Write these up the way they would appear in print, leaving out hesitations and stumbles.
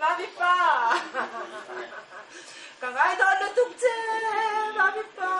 Mami pa ka ngai dawn lutuk che Mami pa.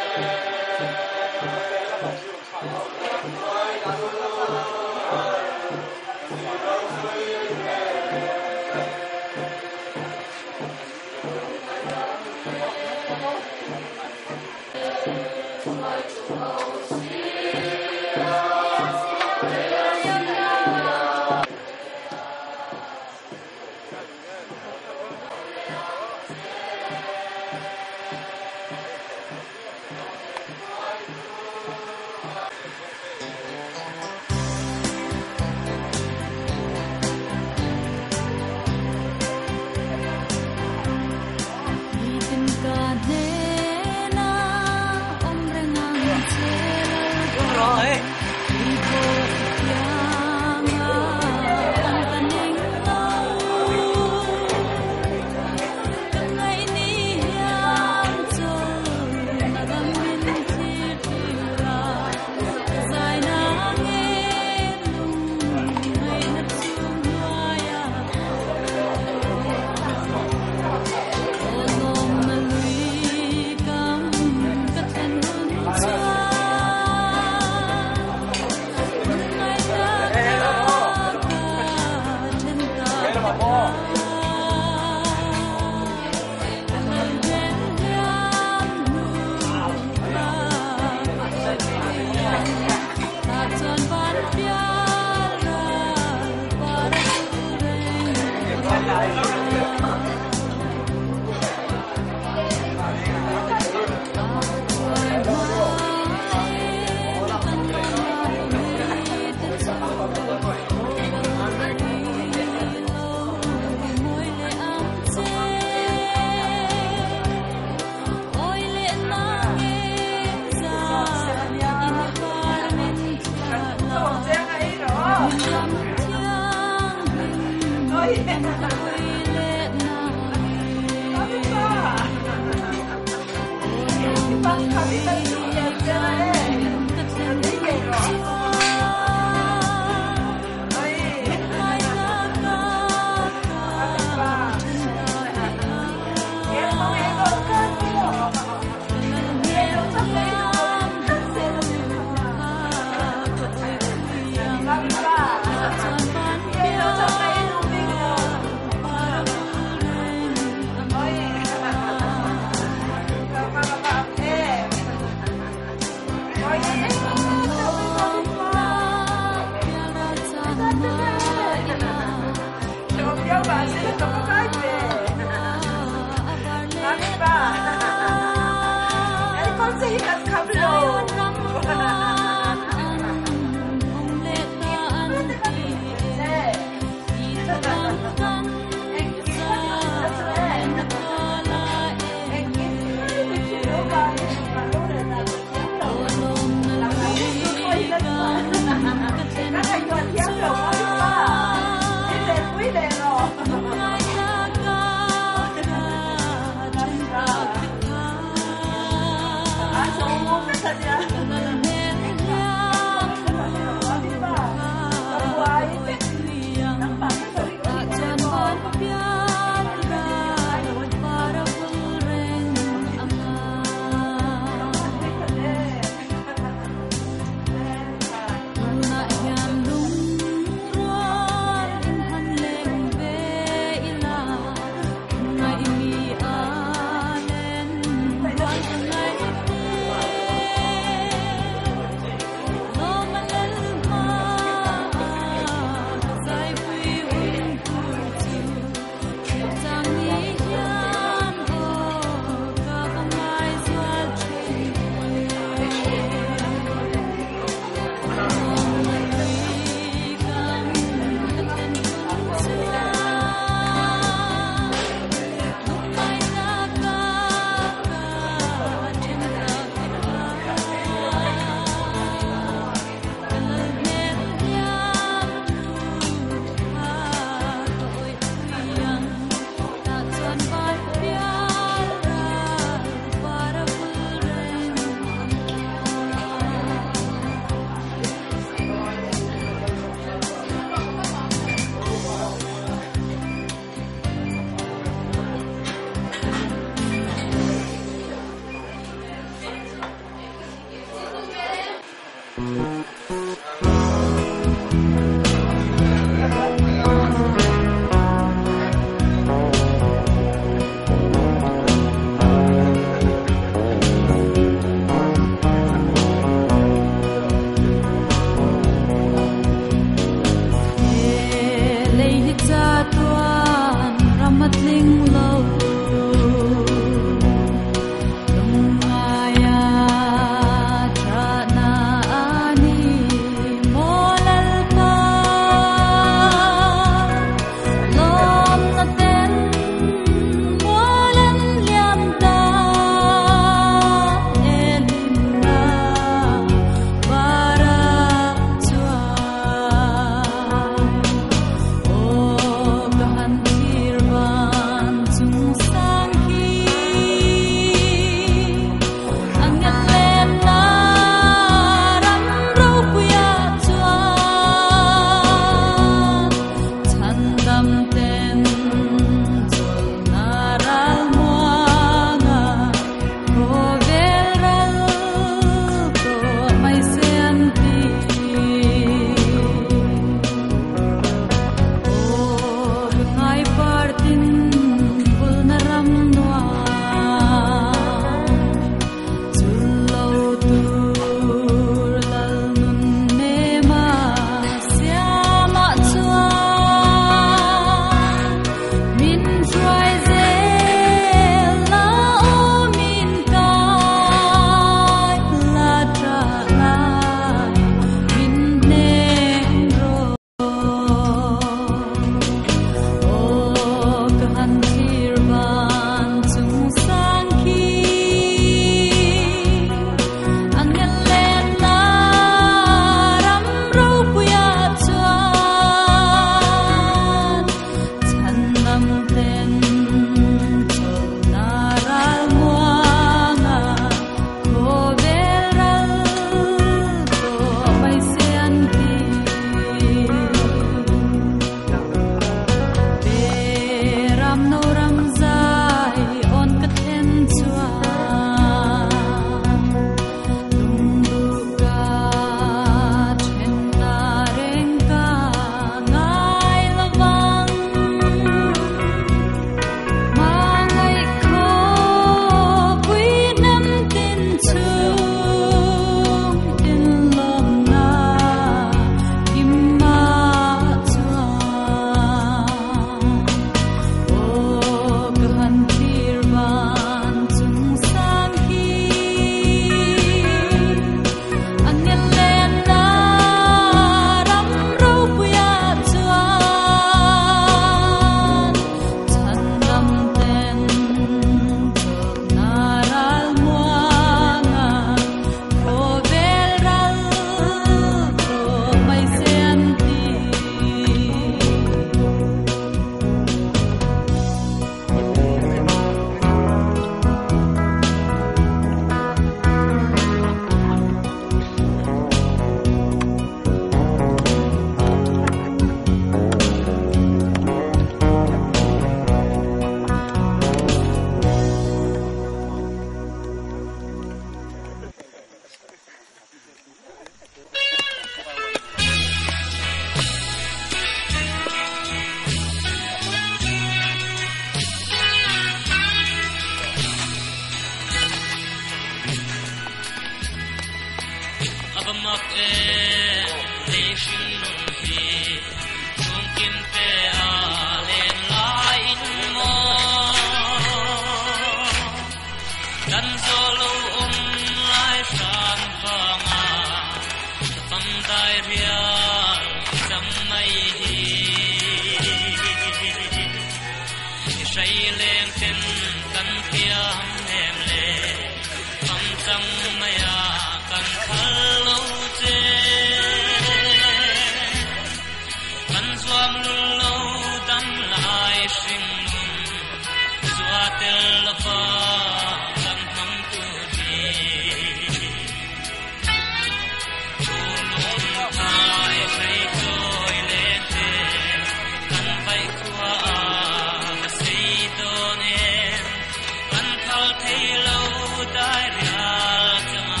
Dai rial changa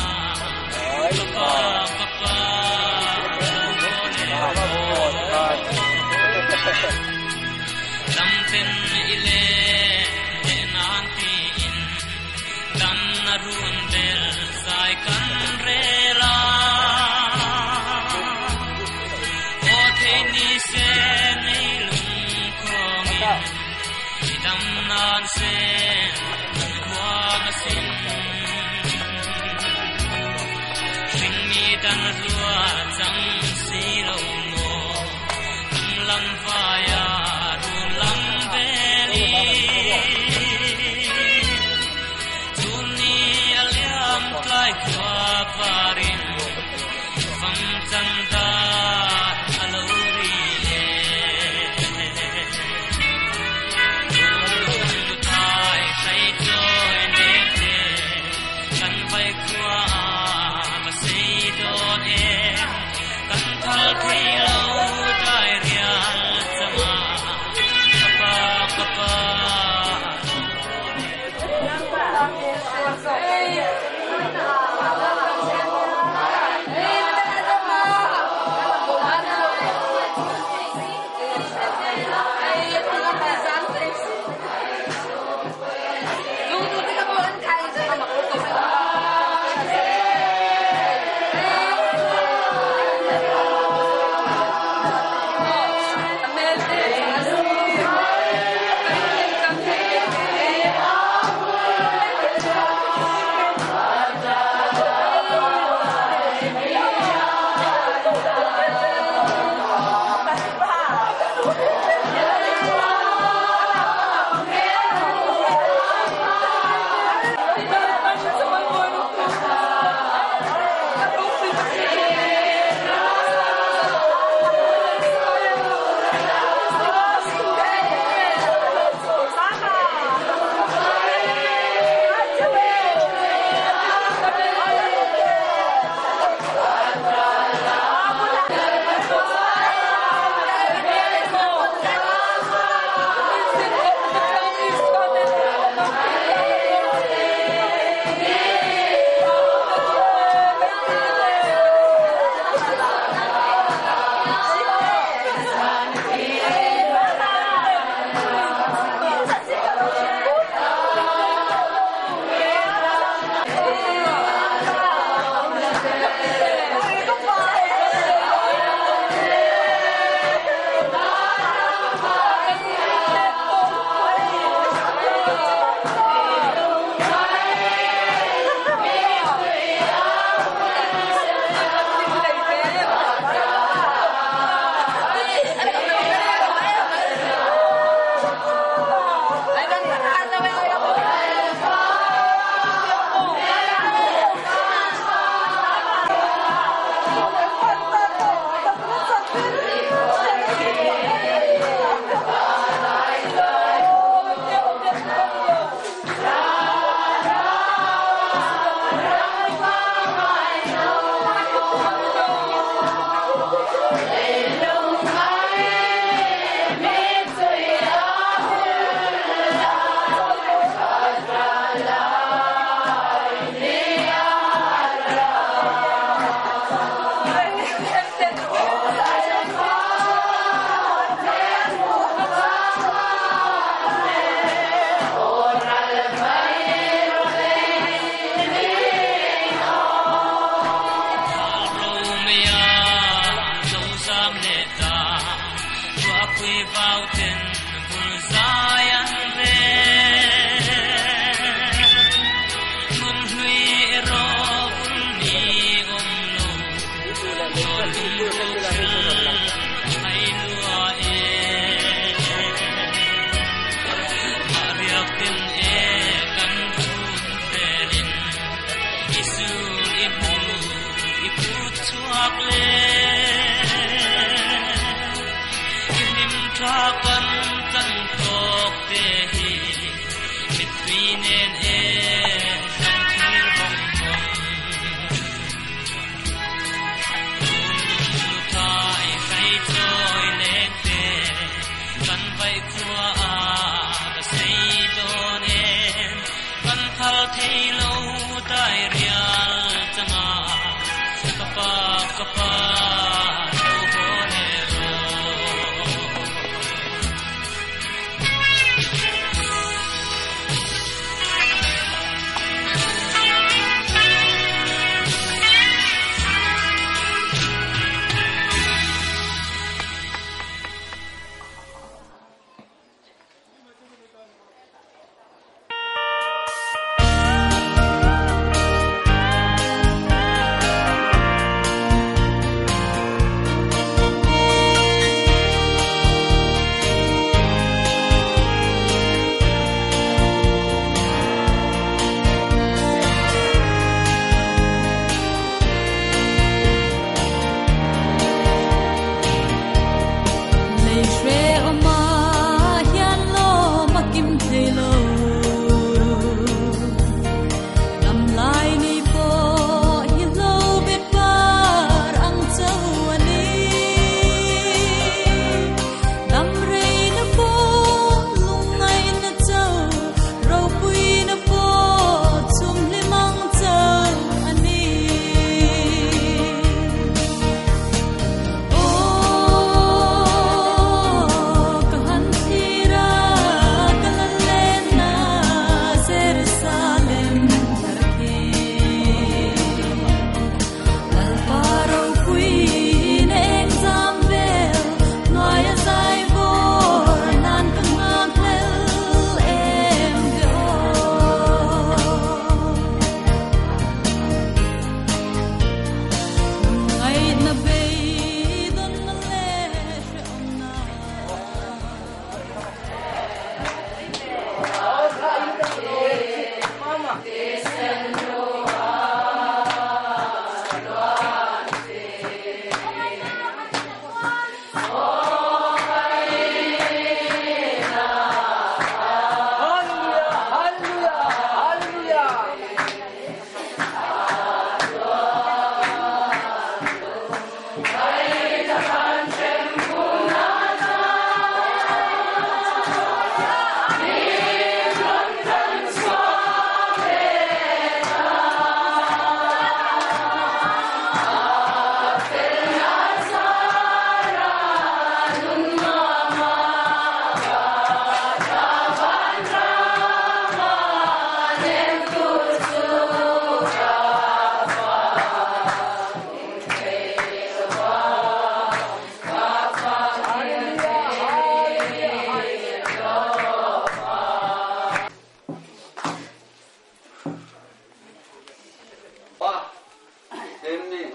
ka pa ka pa. I len leh nan tiin damna run bel zai kan rel a. Aw thei ni se nei lung khawngin i dam nan sen kan huam asin. Hringmi dan rua chang si lo maw dam lam vaia run lam velin. Chun ni a liam tlai khua varin fam chan dan a lo ri e. Thai hrai chawi leng te kan vai khua va sei dawn em. Kan thal thei lo dai rial changa ka pa ka pa.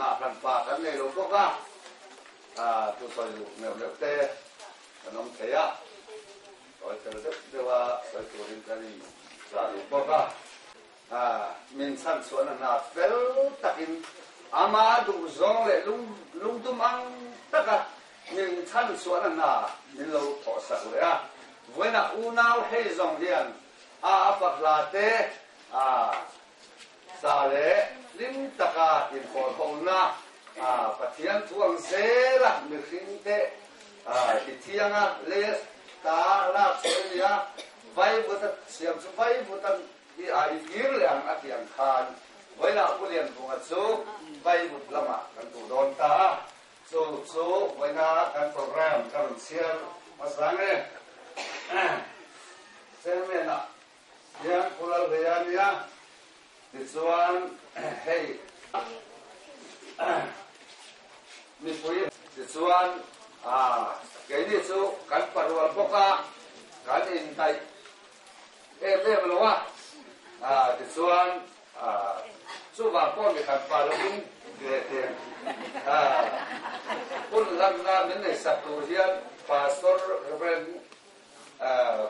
Ngah hran pa kan nei lo bawk a, thu sawi duh neuh neuh te kan awm thei a, sawi fel deuh deuh a sawi turin kan in chah duh bawk a. Min chhan chhuahna hna fel takin ama duhzawng leh lungdum ang taka min chhan chhuahna hna min lo thawhsak leh a. Vawiinah unau hei zawng hian a a fahla te a sa leh hlim taka inhawlhawlna Pathian thu ang zela mihringte ti thianga lei ta lak chhuah a ni a, Vaivut a siam chu vaivut a hi a i kir leh ang a tih ang khan vawiinah Pu Lianvunga chu vaivut lamah kan duh dawn ta a, chu chu vawiina kan program ka rawn chhiar hmasa ang e. Chairman-ah hian Pu Lalhleia a nia, tichuan hei mipui tichuan keini chu kan parual bawk a, kan indaih Em em lo a, tichuan chuvang pawh mi khat pa lovin ve teng hun lanna min nei sak tur hian Pastor Rev.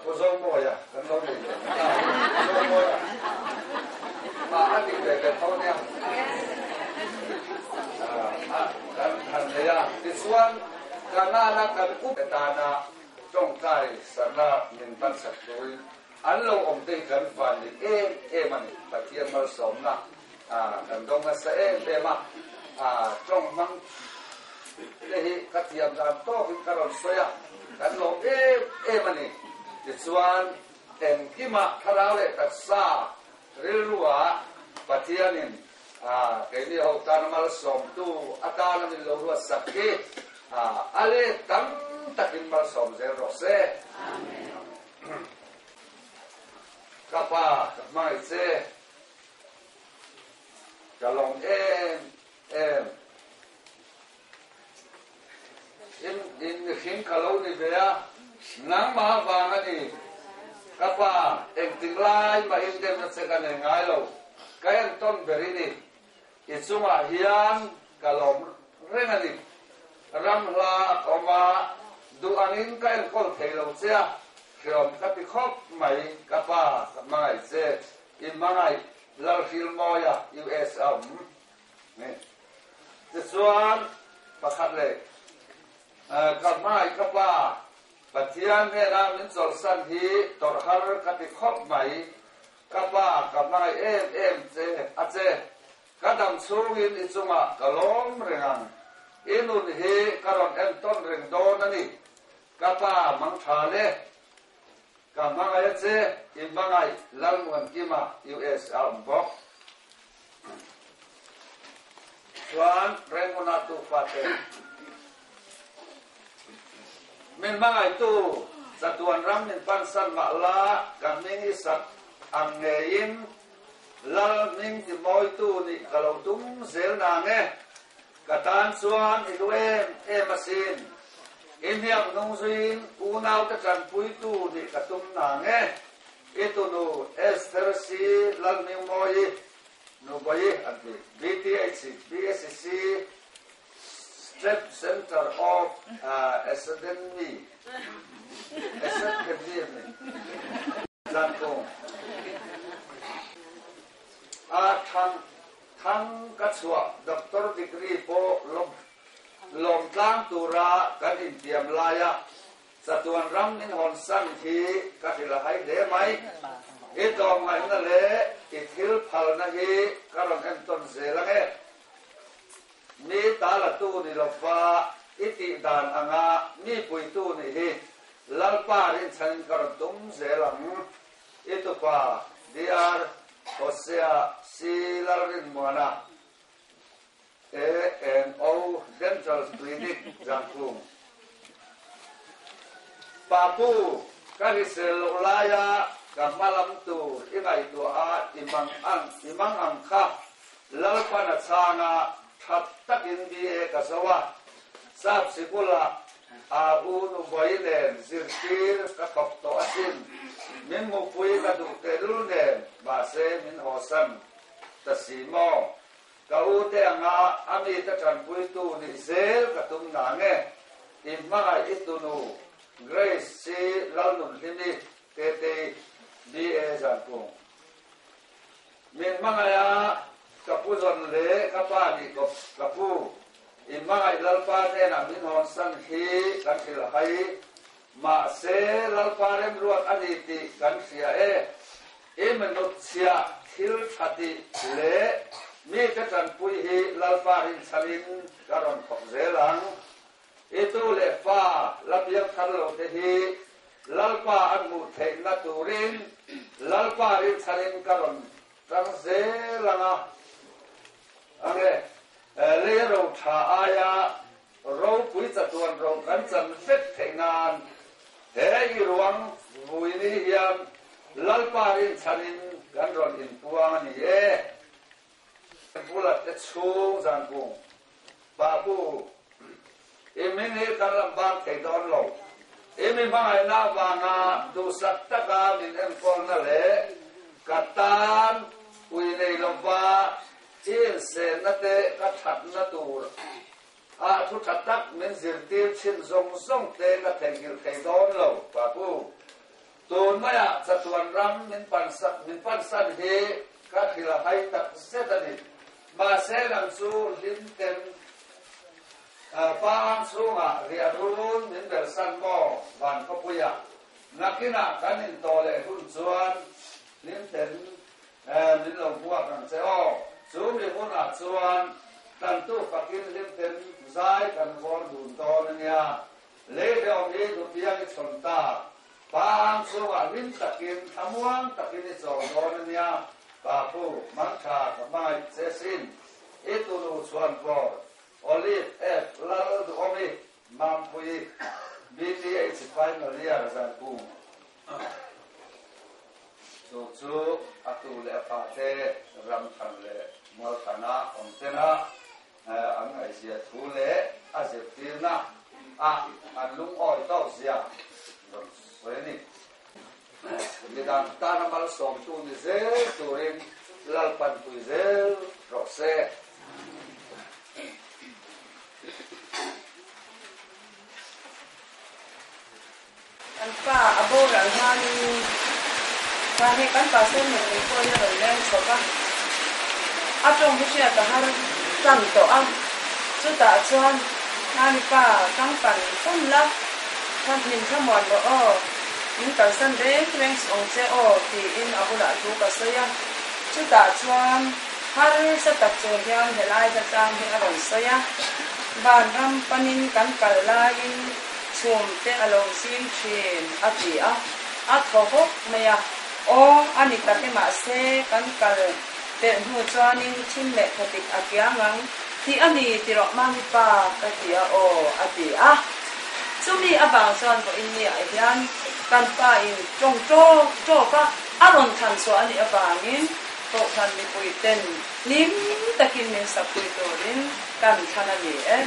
Pu Zomawia kan lo nei leh ta a, Pu Zomawia pa a nih ve ve tho nia kan han nei a, tichuan Kanana kan up tana Tawngtai sarna min hmansak turin an lo awm te hi kan van ni em em a ni. Pathian malsawmna kan dawng nasa em em a, tawng hmang te hi ka thiam dan tawkin ka rawn sawi a, kan lawm em em a ni. Tichuan engkimah thlarau leh taksa rilruah Pathianin keini ho tan malsawmtu atana min lo ruatsak hi a let tam takin malsawm zel rawh se. Ka pa ka hmangaih che, ka lawm em em. In in mihring ka lo ni ve a, nangmah vang a ni. Ka pa, engtik lai mahin demna che ka nei ngai lo, ka entawn ber i ni. I chungah hian ka lawm reng a ni. Ram hla a ka awm a, duh angin ka enkawl thei lo che a, hreawm ka ti khawp mai. Ka pa, ka hmangaih che, i hmangaih Lalhrilmawia, US a awm. Ni. Tichuan, pakhat leh ka hmai ka pa Pathian hnenah min chawlhsan hi tawrh har ka ti khawp mai. Ka pa ka hmangaih em em che a che. Ka dam chhungin i chungah ka lawm reng ang. I nun hi ka rawn entawn reng dawn a ni. Ka pa mang tha le. Ka hmangaih a che, i hmangaih Lalmuankima US a awm bawk. Chuan Renghuna tu fate min hmangaihtu chatuan ram min pansan mah la ka hming i sak ang ngeiin Lal hming ti mawitu nih ka lo tum zel nang e. Ka tan chuan i hlu em em asin. I hniak hnung zuiin unaute tanpuitu nih ka tum nang e. I tunu Esther C. Lalhmingmawii Nubawi an ti. BTH, BSC, Strep Center of Academy, Academy, Zankung. A thang thang ka chhuah doctor degree pawh lawm tlang tura kan intiam laia Chatuan ram min hawn san hi ka hrilh a hai hle mai. I tlawmngaihna leh i thil phalna hi ka rawn entawn zel ang e. Mi ta latu ni lova i tih dan anga mi puitu nih hi Lalpa rinchhanin ka rawn tum zel ang. I tupa DR Hosea C Lalrinmuana. ANO Dental Clinic Zangkhum. Papu, ka hrisel loh laia ka hma lam tur i ngaihtuah a i mang ang i mang ang kha Lalpan a chhang a, tha takin BA ka zo a, Sap sikula a u Nubawi nen zirtir ka thawk tawh asin, min hmuhpui ka duh tehlul nen mahse min hawsan ta si maw? Ka u te anga a mite tanpuitu nih zel ka tum na nge? I hmangaih i tunu Grace C Lalnunhlimi Tetei BA Zankung. Min hmangaih a ka pu zawn leh ka pa nih kawp ka pu. I hmangaih Lalpa hnenah min hawnsan hi kan hrilh hai. Mahse Lalpa remruat a ni tih kan hria e. I minut chhiah thil tha tih leh mite tanpui hi Lalpa rinchhanin ka rawn thawk zel ang. I tu leh fa la piang thar lo te hi Lalpa an hmuh theihna turin Lalpa rinchhanin ka rawn tang zel ang a. Ange, lei ro tha aia ropui chatuan ro kan chan vek theih nan he i ruang vui ni hian Lalpa rinchhanin kan rawn inpuang a ni e. Bulat te chhung zan kung Papu, i hming hi kan lam bak thei dawn lo. I mi hmangaihna avanga duhsak taka min enkawlna leh ka tan ui nei lova i insenna te ka thatna tur ah thu tha tak min zirtir thin zawng zawng te ka theihnghilh thei dawn lo, Papu. Tun maiah chatuan ram min pansak min pansan hi ka thil a hai tak zet a ni. Mahse nang chu hlim ten pa ang chhungah riah run min belsan maw van khawpuiah nakinah kan intawh leh hun chuan hlim ten min lo buak ang che aw. Chu mi hunah chuan tantu fakin hlim ten zai kan vawr dun dawn a nia. Lei hlawm hi duhpiang i chhawn ta. Pa ang chhungah hlim takin thlamuang takin i chawl dawn a nia. Papu, mangtha ka hmangaih che sin. I tunu chhuan vawr, Olive F. Lal Duhawmi, Mampui, BTH Final Year Zankung. Chu chu a tu leh a fa te ram than leh mual thana awm tena an ngaihzia thu leh a zirtirna ah an lungawi tawk zia rawn sawi a ni. Midang tana malsawmtu ni zel turin Lalpan pui zel rawh se. Kan pa a boral hmanin kha hei kan pastor nupui pawh hi a rawn leng chhawp a, a tawng hi hriat a har tan tawh a, chutah chuan Mami pa tang pan fan la, kha min thlamuan rawh aw, min kalsan reng reng suh ang che aw tiin a bulah thu ka sawi a, chutah chuan harsa tak chung hian helai hlatlang hi a rawn sawi a, vanram panin kan kal laiin Chhum te a lo zing thin, a ti a, a thaw hawk mai a. Aw, a ni tak e mahse kan kal pelh hnu chuanin thim leh thawtik a kiang ang tih a ni ti rawh mami pa ka ti a aw, a ti a. Chumi avang chuan vawiin ni ah hian kan pa in tawng tawk tawk a, a rawn than chhuah a nih avangin Kohhran mipui ten hlim takin min sakpui turin kan thlan a ni e.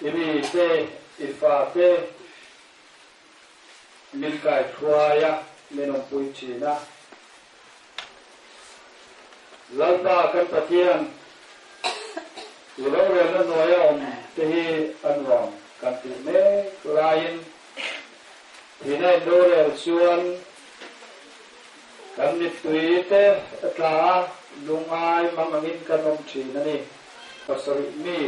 I mite, i fate min kaihruai a, min awmpui thin a. Lalpa kan Pathian, i rorelna hnuaia awm te hi a nuam kan tih mek laiin thihna in rorel chuan kan mittui te a tla a, lungngai mang angin kan awm thin a ni. Pasarih mi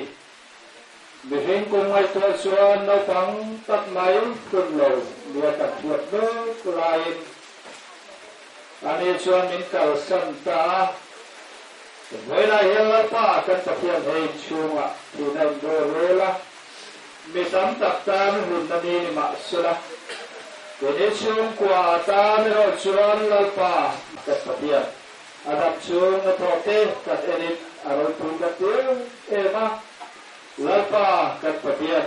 Mihring kum ngaihtuah chuan naupang tak mai hun lo nia kan hriat mek laiin ani chuan min kalsan ta a. Vawilah hian Lalpa kan Pathian hei inchhungah thihna in rel rel a, mi tam tak tan hunna ni ni mah sela, keini chhungkua tan erawh chuan Lalpa kan Pathian A dam chhung a thawh te kan en in a ropui kan ti em em a, Lalpa kan Pathian,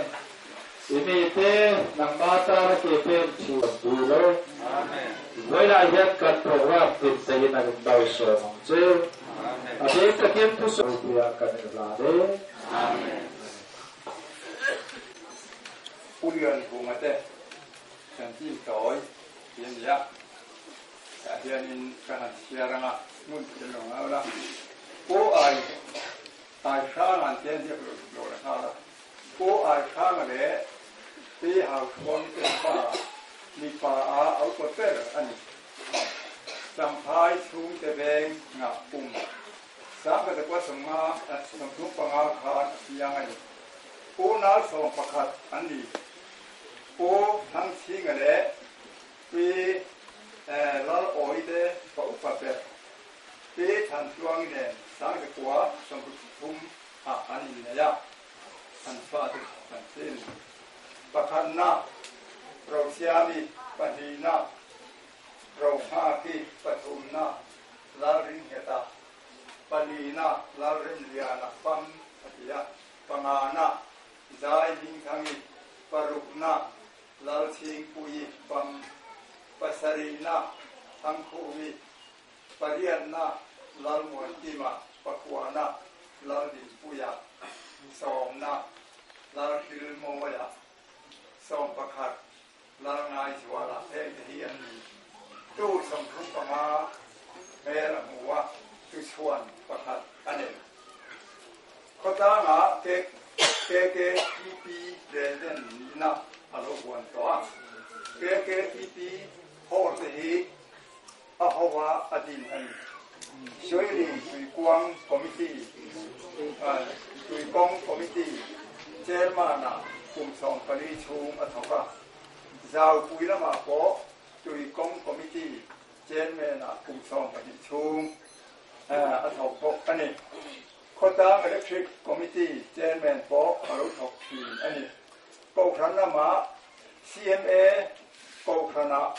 i mi te nangma tana ke pen thiam dul e. Vawilah hian kan program tin te hi nang in dau sawm ang che. A bik takin thusawi ropuiah kan in hlan e. Pu Lianvunga te chanchin tawi ti a ni a. Tah hianin ka han chhiar ang a, hmun thil lo ngau la. Pu Ai Ai Hranga an tia ziak lo lo la nghal a. Pu Ai Hranga leh Pi Hauhruangi te pa mipa a auto ber a ni. Champhai chhungte veng ngah kum Sangkhatakua 50 35 khan a piang a ni. Pu Nalsawm pakhat an ni. Pu Thangchhinga leh Pi Lal Awi te pa upa ber Pi Thantluangi nen Sangzakua 63 ah an innei a, an fate an chin. Pakhatna Rosiami, pahnihna Rohnghaki, pathumna Lalringheta, palina Lalremliana Pam a ti a, pangana Zai Hmingthangi, parukna Lalchhingpuii Pam, pasarihna Thangkhumi, pariatna Lalmuantima, pakuana Laldinpuia, sawmna Lalhrilmawia, 11 Lalngaizuala heng te hi an ni. Tu 35 hmel a hmu a, tuchhuan pakhat a nei. Khawtlangah KKTP President nihna a lo huan tawh a, KKTP Hall te hi a ho a a din a ni. Suiling Tuikuang Committee, Tuikawng Committee Chairman-ah kum 14 chhung a thawk a, Zaupui lamah pawh Tuikawng Committee Chairman-ah kum 12 chhung a thawk bawk a ni. Khawtlang Electric Committee Chairman pawh a lo thawk thin a ni. Kohhran lamah CMA Kohhranah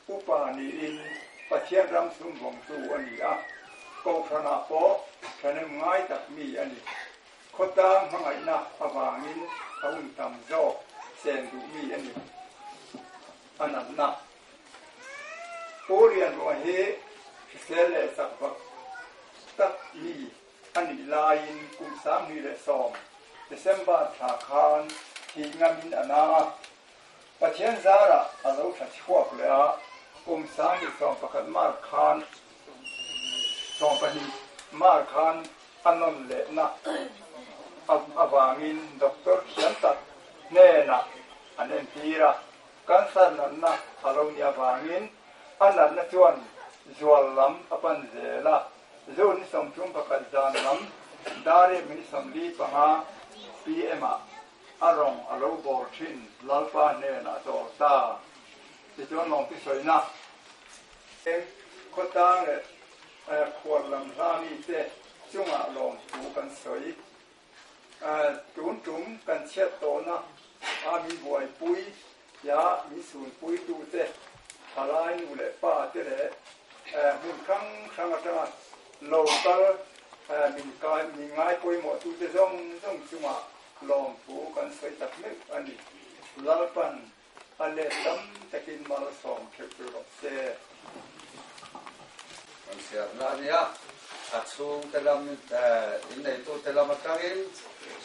upa niin Pathian ram sum vawngtu a ni a, Kohhranah pawh thahnem ngai tak mi a ni. Khawtlang hmangaihna avangin a hun tam zawk chen duh mi a ni. A natna. Pu Lianruah hi hrisel leh chak vak tak mi a nih laiin kum 2010 December thla khan thih ngamin a na a, Pathian zarah a lo thla chhuak leh a, kum 2011 March khan 12 March khan a nawn lehna avangin doctor thiam tak hnenah an entir a. Cancer natna a lo nih avangin a natna chuan zual lam a pan zel a, June ni 31 zan lam dar riat minute 45 PM ah a rawng a lo bawr thin Lalpa hnenah a chawl ta. Tichuan lawngpi sawina eng khawtlang leh khual lam hla mite chungah lawmthu kan sawi. Tun tum kan chhiat tawhna a mi buaipui ya min sunpui tute thalai nu leh pa te leh hmun hrang hrang atanga lo kal min kai min ngai pawimawh tute zawng zawng chungah lawmthu kan sawi tak meuh a ni. Lalpan a let tam takin malsawm theuh rawh se. Kan chhiatna a nia. A chhungte lam inneitute lam atangin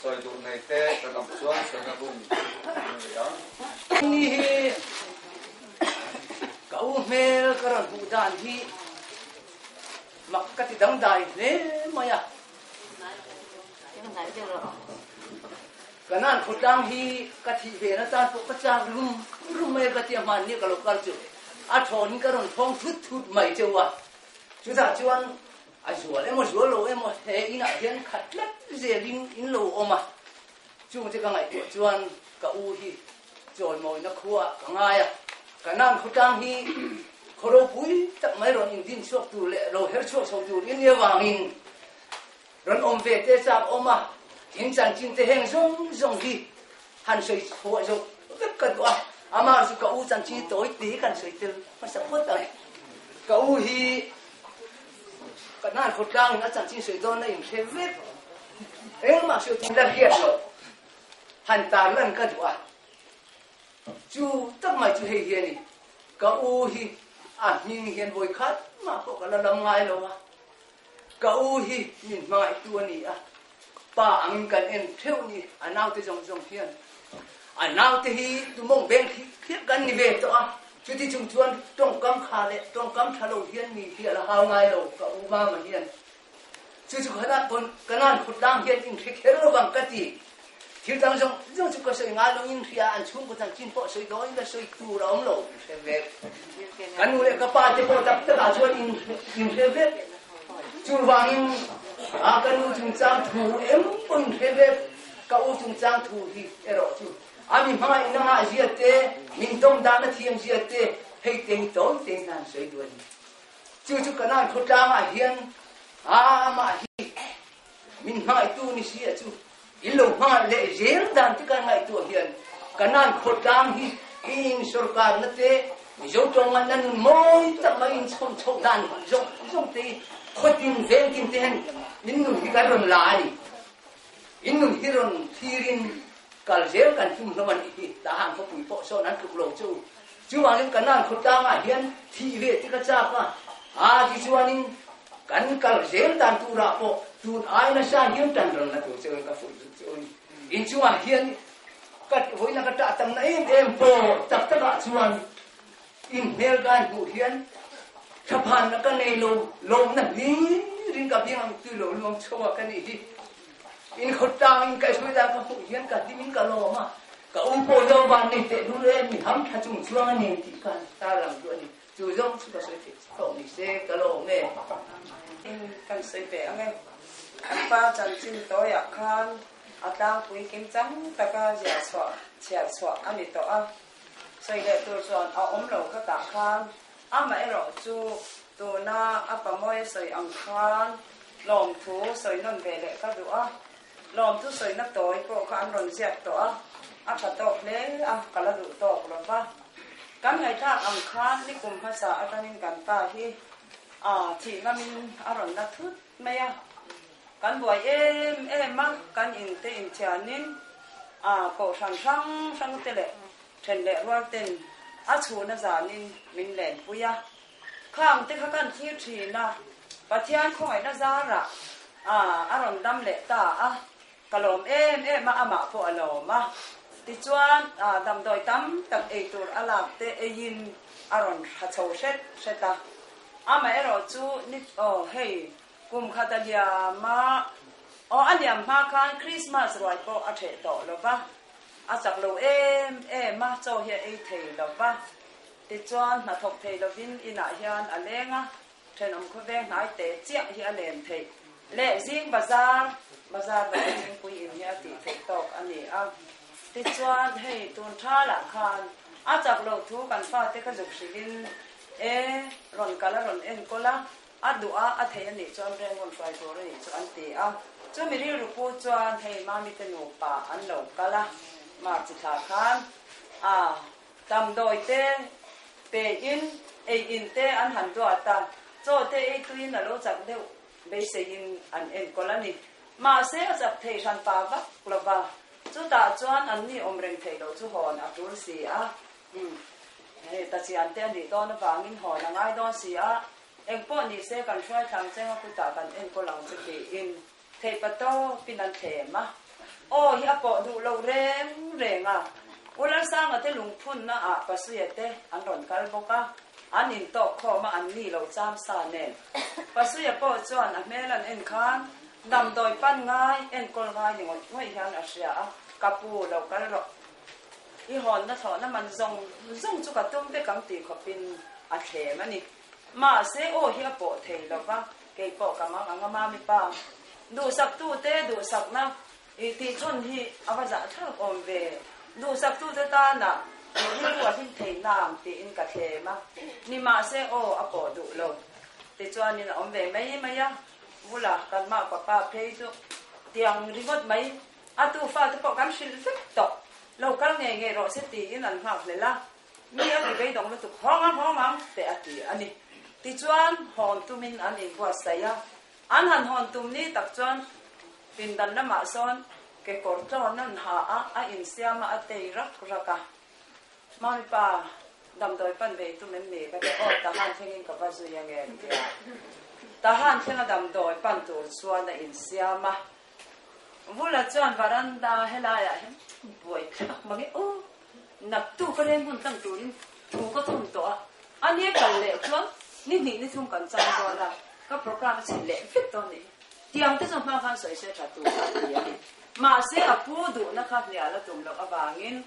sawi duh nei te kan awm chuan sawina hun an nei ang. Ni hi ka u hmel ka rawn hmuh dan hi mak ka ti dangdai hle mai a. Kanan khawtlang hi ka thih ve na tan pawh ka chak rum rum mai a ka tia hmanni ka lo kal chu a thawn in ka rawn thawng thut thut mai cheu a. Chutah chuan a zual emaw zual lo emaw he inah hian khat tlat zelin in lo awm a, chungte ka ngaihtuah chuan ka u hi chawimawina khuaah ka ngai a, ka nan khawtlang hi khaw ropui tak mai rawn indin chhuak tur leh ro her chhuak chho tur i nia vangin rawn awm ve te chak awm a, in chanchin te heng zawng zawng hi han sawi chhuah zawk vek ka duh a, amah chu ka u chanchin hi tawi te kan sawi tel hmasa phawt ang e. Ka u hi ka hnar khawtlangin a chanchin sawi dawn a inhre vek, engmah sawi tur la hriat loh han tarlan ka duh a, chu tak mai chu hei hi a ni, ka u hi a hming hian vawi khat mah pawh ka la lam ngai lo a, Ka u hi min hmangaihtu a ni a, pa angin kan en theuh ni, a naute zawng zawng hian. A naute hi tumawng beng thli thliah kan ni ve tawh a, chuti chung chuan tawngkam kha leh tawngkam tha lo hian mi hi a la hau ngai lo, ka u mama hian. Chu chu khanah pawn ka nan khutlang hian in hre kher lo vang ka ti. Thil dang zawng zawng chu ka sawi ngai lo in hria, an chhungkaw chanchin pawh sawi dawn in sawi tur a awm lo in hre vek. Ka nu leh ka pa te pawh tak takah chuan in in hre vek. Chuvangin a ka nu chungchang thu eng pawh in hre vek, ka u chungchang thu hi erawh chu a mi hmangaih na ngah zia te, min tawng dan a thiam zia te hei te hi tawi te in an sawi duh a ni. Chu chu Kanan khawtlangah hian a amah hi Min hmangaihtu ni si a chu in lo hmangaih leh zel dan te kan ngaihtuah hian Kanan khawtlang hi in sorkarna te Mizo tawng na nun mawi tak mai in chhawm chhoh dan zawng zawng te hi khawtin vengtin te hian in nun hi kan rawn la a ni. In nun hi rawn thlirin kal zel kan tum hlawm a nih hi. Tahan khawpui pawh sawn an tluk lo chu. Chuvangin Kanan khawtlangah hian thih ve te ka chak a, a tichuanin kan kal zel dan turah pawh tun ai nasa hian tan rawn la tur cheu in ka fuih duh cheu a ni. Inchungah hian ka vawiina ka tah tam na em em pawh tak takah chuan in hmel ka han hmuh hian thlaphanna ka nei lo, lawmna hlirin ka biang ang tui lo luang chho a ka nih hi. In khawtlang in kaihhruai dan ka hmuh hian ka hlim in ka lawm a, ka u pawh zo van nei teh lul em mi ham tha chung chuang a ni tih khan tarlang duh a ni. Chu zawng chu ka sawi theih tawh ni se ka lawm e. In kan sawi ve ang e. An pa chanchin tawiah khan a tlangpui kim chang taka ziah chhuah chhiar chhuah a ni tawh a, sawi leh tur chuan a awm lo khatah khan amaherawh chu tuna a pamawi a sawi ang khan Lawmthu sawi nawn ve leh ka duh a, lawmthu sawina tawi pawh kha an rawn ziak tawh a, a tha tawk hle a, ka la duh tawk lo va. Kan ngaihthlak ang khan nikum hmasa atangin kan pa hi a thih ngamin a rawn la thut mai a, kan buai em em a, kan inte inthianin a kohhran hrang hrang te leh then leh rual ten a chhuna zanin min lenpui a. Khang te kha kan thlir thin a, Pathian khawngaihna zarah a rawn dam leh ta a, ka lawm em em a, amah pawh a lawm a. Tichuan damdawi tam tak ei tur a lak te eiin a rawn hra chho hret hret a. Amaherawh chu ni aw hei kum khat a liam a, aw a liam hma khan Krismas ruai pawh a ṭheh tawh lo va, a chak lo em em a, chaw hi a ei thei lo va. Tichuan, hnathawk thei lovin inah hian a leng a, thenawm khawveng hnai teh chiah hi a len theih. Leh zing bazar, bazar leh thingpui in hi a tih theih tawk a ni a. Tichuan, hei tun thalah khan a chak loh thu kan fate kha zuk hrilhin, E, rawn kal a rawn enkawl a, a duh a, a thei a nih chuan reng rawn hruai tur a nih chu an ti a. Chumi rilru pu chuan hei mami te nupa an lo kal a, March thla khan a. Damdawi te pe in, ei in te an han duat a, chaw te ei tuin a lo chak deuh beiseiin an enkawl a ni. Mahse a chak thei hran pa vak lo va, chutah chuan an ni awm reng theih loh chu hawn a tul si a. Umm, hei ta chian te a nih dawn avangin hawn a ngai dawn si a. Engpawh ni se kan hruai thlang cheng a kutah kan enkawl ang che tiin theihpa tawpin an thlem a. Aw hi a pawh duh lo reng reng a. U Lalsanga te lungphunna ah Pasuia te an rawn kal bawk a, an intawk khawm a an ni lo cham sa nen. Pasuia pawh chuan a hmel an en khan damdawi pan ngai enkawl ngai ni ngawih ngawih hian a hria a, Ka pu lo kal rawh. I hawnna thlawhna man zawng zawng chu ka tum vek ang tih khawpin a thlem a ni. Mahse aw hi a pawh thei lo va, kei pawh ka mang ang a mami pa. Duhsaktute duhsakna i tihchhawn hi a va zahthlak awm ve. Duhsaktute tana rilru a hlim thei nang tiin ka thlem a ni. Mahse aw a pawh duh lo. Tichuanin a awm ve mai mai a, Vula kan mah papa phei chu tiang ringawt mai. A tu fate pawh kan hrilh vek tawh. Lo kal ngei ngei rawh se tiin an nghak hlel a. Mi a ti beidawng lutuk hawng ang hawng ang teh a ti a ni. Tichuan hawn tumin an inbuatsaih a. An han hawn tum ni tak chuan pindan lamah sawn kekawr tlawn an ha a, a insiam a, a tei rak rak a. Mami pa, damdawi pan ve i tum em ni? Ka ti aw, Tahan thlengin ka va zui ange tia. Tahan thlenga damdawi pan tur chuan a insiam a. Vula chuan varanda helaiah hian buai thlak mang e aw, naktu ka reng hun tlang turin thu ka thun tawh a, a ni kal leh chuan ni hnih ni thum kan chang dawn a, ka programme a chhe leh vek dawn nih hi. Tiang te chu hma khan sawi se tha tur a ti a ni. Mahse a pu duhna kha hnial a tum loh avangin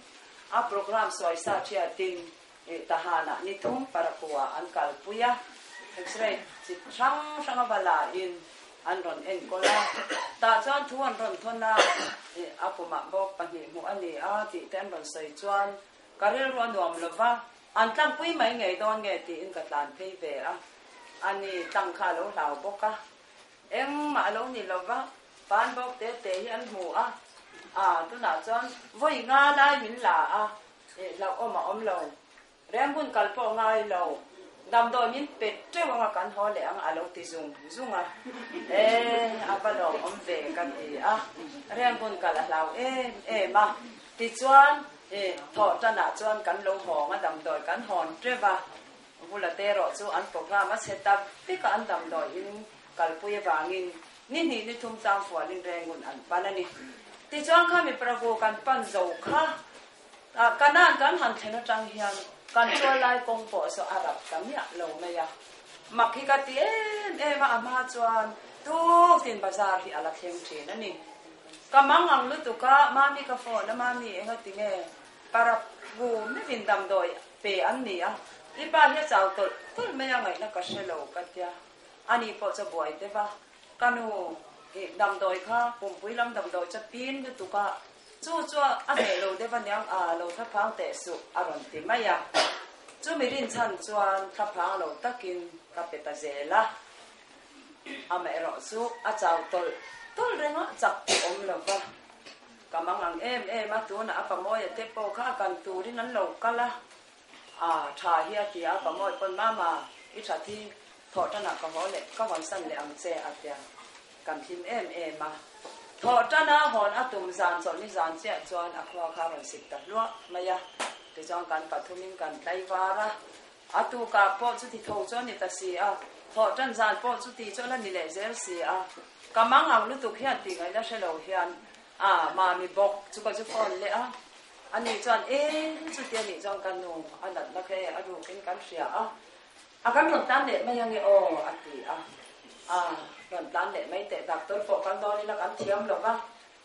a programme sawi sa thiatin Tahanah ni thum Parakua an kalpui a, X-ray chi hrang hrang a va lain an rawn enkawl a, tah chuan thu an rawn thawn a, a pumah bawk pahnih hmuh a ni a tih te an rawn sawi chuan ka rilru a nuam lo va, an tlangpui mai ngei dawn nge tiin ka tlan phei ve a, ani tlang kha a lo hlau bawk a, engmah a lo ni lo va, pan bawk te te hi an hmu a, a tunah chuan vawi nga lai min la a, Hlauhawm a awm lo. Rengbun kal pawh ngai lo. Damdawi min pe teuh anga kan haw leh ang a lo ti zung zung a. E, a va lawmawm ve ka ti a. Rengbun kal a hlau em em a. Tichuan, thawh tanah chuan kan lo hawng a, damdawi kan hawn teuh a. Vula te erawh chu an programme a chhe ta vek a, an damdawi in kalpui avangin ni hnih ni thum tlang fualin Rengun an pan a ni. Tichuan khami Prabhu kan pan zo kha Kanan kan han thlen atang hian kan tual lai kawng pawh saw a rap ta miah lo mai a. Mak hi ka ti em em a, a hma chuan tuktin bazar hi a la thleng thin a ni. Ka mang ang lutuk a, Mami ka phone a, Mami enga tinge parap hu meuhin damdawi pe an ni a, i pa hi a chau tawlh tawlh mai a ngaihna ka hre lo ka tia, ani pawh chu a buai deuh a, ka nu i damdawi kha pumpui lam damdawi chu a pin lutuk a, Chu chu a hneh lo deuh aniang a, lo thlaphang teh suh a rawn ti mai a. Chumi rinchhan chuan thlaphang lo takin ka pe ta zel a. Amaherawh chu a chau tawlh tawlh reng a, chak pawh awm lo va. Ka mang ang em em a, tunah a pamawia te pawh kha a kan turin an lo kal a. A tha hi a ti a, pamawi pawn mama i that hi thawh tanah ka haw leh ka hawnsan leh ang che a tia. Kan hlim em em a. Thawh tana hawn a tum zan chawlhni zan chiah chuan a khua kha a rawn sik ta hluah mai a. Tichuan kan pathumin kan tlai var a. A tukah pawh chuti tho chu a ni ta si a. Thawh tan zan pawh chuti chu a la ni leh zel si a. Ka mang ang lutuk hian tih ngaihna hre lo hian a mami bawk chu ka zu phone leh a. Ani chuan eng chuti a nih chuan ka nu a natna kha e a rukin kan hria a. A kan rawn tlan leh mai ange aw a ti a, a rawn tlan leh mai teh doctor pawh kal dawn ila kan thiam lo va,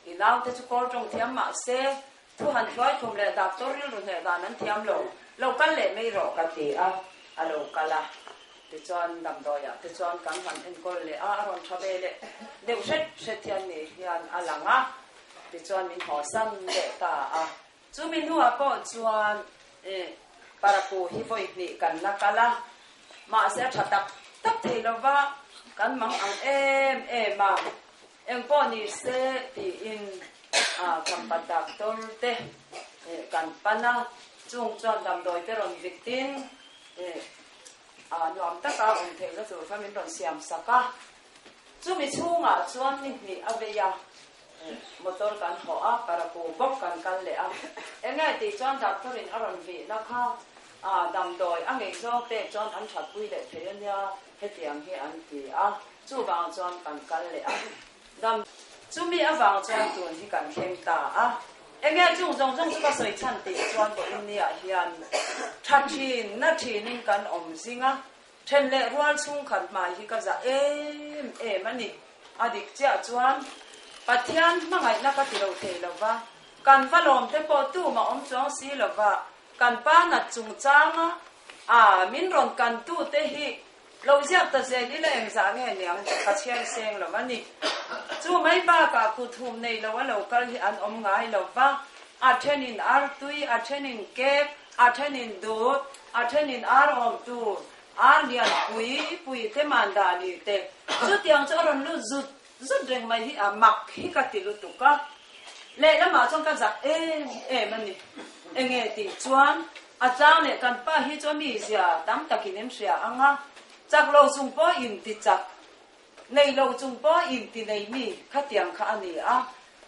i naute chu kawl tawng thiam mah se thu han hruai thum leh doctor rilru hneh dan an thiam lo, lo kal leh mai rawh ka ti a, a lo kal a, tichuan damdawiah te chuan kan han enkawl leh a, a rawn tha ve leh deuh hret hret hian ni hian a lang a, tichuan min hawsan leh ta a. Chumi hnuah pawh chuan Paraku hi vawi hnih kan la kal a, mahse a tha tak tak thei lova kan mang ang em em a, engpawh ni se tiin Khampat doctor te kan pan a, chung chuan damdawi te rawn vitin nuam taka awm theihna tur kha min rawn siam sak a, chumi chhungah chuan ni hnih a vei a. Motor kan hawh a, Paraku bawk kan kal leh a. Enge tih chuan doctor in a rawn vihna kha. A damdawi a ngeih zawng pek chuan an thatpui leh thei a nia, hetiang hi an ti a, chuvang chuan kan kal leh a. Dam chumi avang chuan tun hi kan thleng ta a. Enge chung zawng zawng chu ka sawi chhan tih chuan vawiin niah hian tha thin na thinin kan awm zing a, then leh rual chhungkhat hmai hi ka zah em em a ni. A dik chiah chuan Pathian hmangaihna ka ti lo thei lo va, kan va lawm te pawh tumah awm chuang si lo va, Kan pa nat chungchanga a min rawn kantute hi lo ziak ta zel ila engzah nge niang ka chhiar seng lo a ni. Chu mai bakah kuthum nei lo a lo kal hi an awm ngai lo va, a thenin artui, a thenin kek, a thenin dut, a thenin ar awm tur, ar lian pui pui te mandani te, chutiang chu a rawn lut zut zut reng mai hi a mak hi ka ti lutuk a, lehlamah chuan ka zak em em a ni. Enge tih chuan a chang leh kan pa hi chu a mizia tam takin in hria ang a, chak lo chung pawh in ti chak, nei lo chung pawh in ti nei mi khatiang kha a ni a,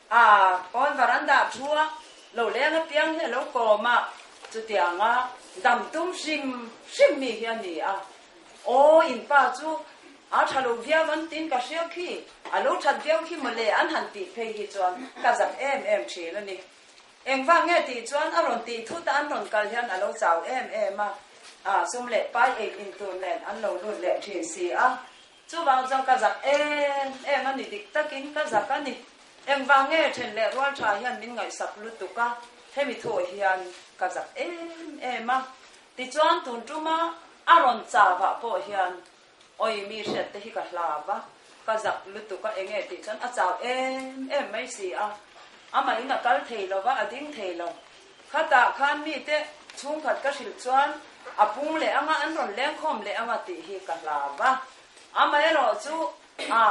a pawn varanda thu a lo leng apiang hi a lo kawm a, chutianga dam tum hrim hrim mi hi a ni a. Aw, in pa chu a tha lo viau an tiin ka hria khi, a lo that viau khi mawle an han tih phei hi chuan ka zak em em thin a ni. Engvang nge tih chuan a rawn tih thut a an rawn kal hian a lo chau em em a, a sum leh pai ei in tur nen an lo lut leh thin si a, chuvang chuan ka zak em em a ni, dik takin ka zak a ni. Engvang nge then leh rual tha hian min ngaihsak lutuk a, hemi thu hian ka zak em em a. Tichuan tun tuma a rawn chavah pawh hian awi mi hriat te hi ka hlav a, ka zak lutuk a enge tih chuan a chau em em mai si a, amah in a kal thei lo va, a ding thei lo. Khatah khan mite chhungkhat ka hrilh chuan a pung leh anga an rawn lengkhawm leh anga tih hi ka hlav a, amaherawh chu a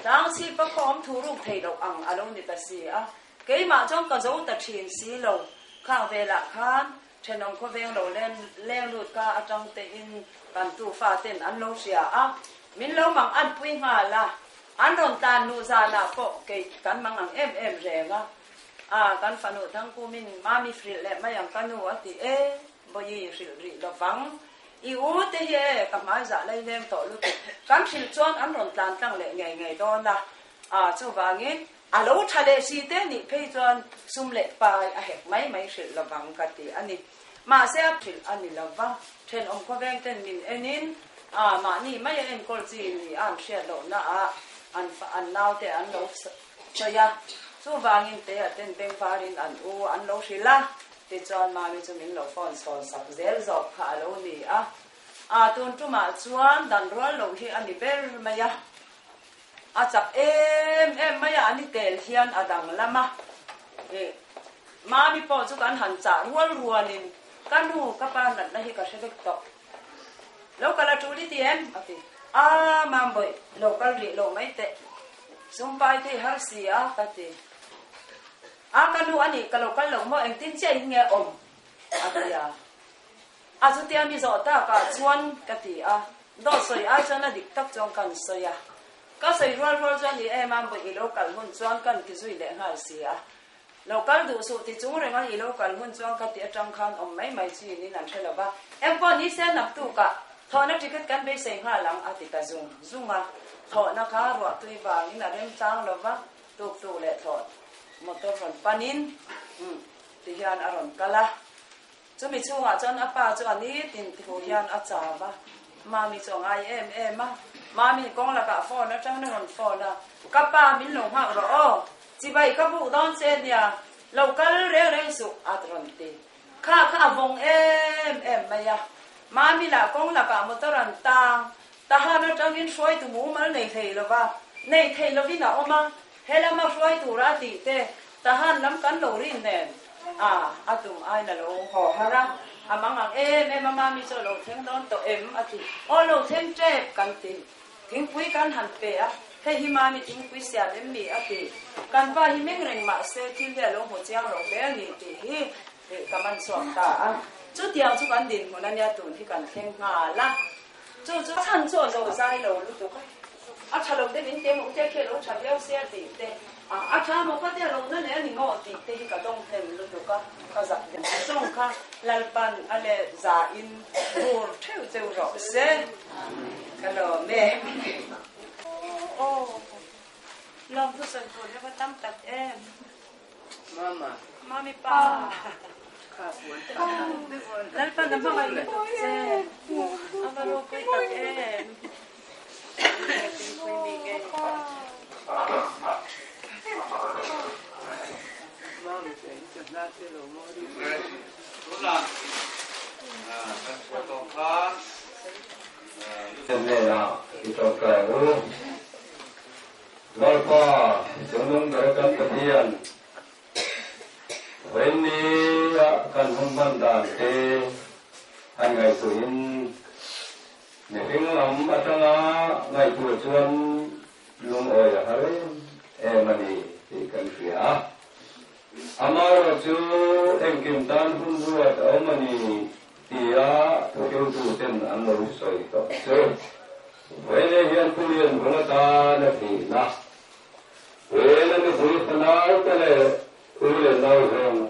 tlangchhip a khawm thu ruk thei loh ang a lo ni ta si a, keimah chuan ka zo ta thin si lo, khang velah khan Thenawm khawveng lo len leng lut ka atang te in kan tufa ten an lo hria a, min lo mang an pui nghal a, an rawn tan luh zanah pawh kei kan mang ang em em reng a, a kan fanu Thangkumin Mami hrilh leh mai ang ka nu a ti e, Bawihi hrilh rih lovang, i u te hi e ka hmai zah lai leng tawh lutuk, kan hrilh chuan an rawn tlan tlang leh ngei ngei dawn a, a chuvangin A lo tha leh si te nih phei chuan sum leh pai a hek mai mai hrilh lovang ka ti a ni. Mahse a hrilh a ni lova, thenawm khawveng ten min enin a mahni mai a enkawl chi ni a an hriat lohna ah an an naute an lo sawi a, chuvangin te a ten bengvarin an u an lo hrilh a, tichuan mami chu min lo phone chhawn sak zel zawk kha a lo ni a. A tun tumah chuan dan rual loh hi a ni ber mai a. A chak em em mai a, ani tel hian a danglam a. Ih, Mami pawh chu kan han chah rual rualin, Ka nu, ka pa natna hi ka hre vek tawh. Lo kal a tul i ti em? a ti. A, Mambawih, lo kal rih lo mai teh. Sumpai te i har si a, ka ti. A, ka nu a nih, ka lo kal lo maw, engtin chiah in nge awm? a ti a. A chutia mi zawh takah chuan ka ti a, dawt sawi ai chuan a dik tak chuan kan sawi a. Ka sawi rual rual chuan i em a, bawih i lo kal hun chuan kan ti zui leh nghal si a. Lo kal duh suh ti chung renga i lo kal hun chuan ka ti atang khan awm mai mai chi in an hre lo va. Engpawh ni se naktukah thawhna ticket kan beisei nghal ang a ti ta zung zung a. Thawhna kha ruahtui vangin a remchang lo va, tuk tuk leh thawh motor rawn panin ti hian a rawn kal a. Chumi chhungah chuan a pa chu a nitin thu hian a chau a, Mami chu a ngai em em a. Mami kawng lakah phone atangin a rawn phone a, Ka pa min lo nghak rawh aw, chibai ka buk dawn che nia, lo kal reng reng suh a rawn ti. Kha kha a vawng em em mai a. Mami lah kawng lakah motor an tang, Tahan atangin hruaitu mumal nei thei lova, nei thei lovin a awm a, Helama hruai tura a tih te, Tahan lam kan lo rin nen a, a tum aiin a lo haw har a, a mang ang em em a, Mami chu a lo thleng dawn tawh em? a ti. Aw lo thleng tep kan ti. Thingpui kan han pe a, hei hi Mami thingpui siam em mi? a ti. Kan pa hi meng reng mah se thil hi a lo hmu chiang lo hle a ni tih hi ka man chhuak ta a. Chutiang chu kan dinhmun a nia tun hi kan thleng nghal a. Chu chu chhan chu a zo zai lo lutuk a, a tha lo te min tem uk te khi a lo tha viau sia tih te. A tha maw ka tia lo na leh a ni maw tih te hi ka dawng hnem lutuk a, ka zak hnem ta zawng kha Lalpan a let za in vur theuh cheu rawh se. Ka lawm e. Aw lawm thu sawi tur hi va tam tak em. Mama. Mami pa. Lalpan a hmangaih lutuk che. A va ropui tak em. Lalpa, chungnung ber kan Pathian, Vawinia kan hun hman dan te han ngaihtuahin Mihring lam atanga ngaihtuah chuan lungawi a har em em a ni tih kan hria a. Amaherawhchu engkim tan hun ruat a awm a ni tia thuhriltuten an lo sawi tawh chu Vawiin hian Pu Lianvunga tan a thihna, Vawiin a nupui fanaute leh u leh nau zawng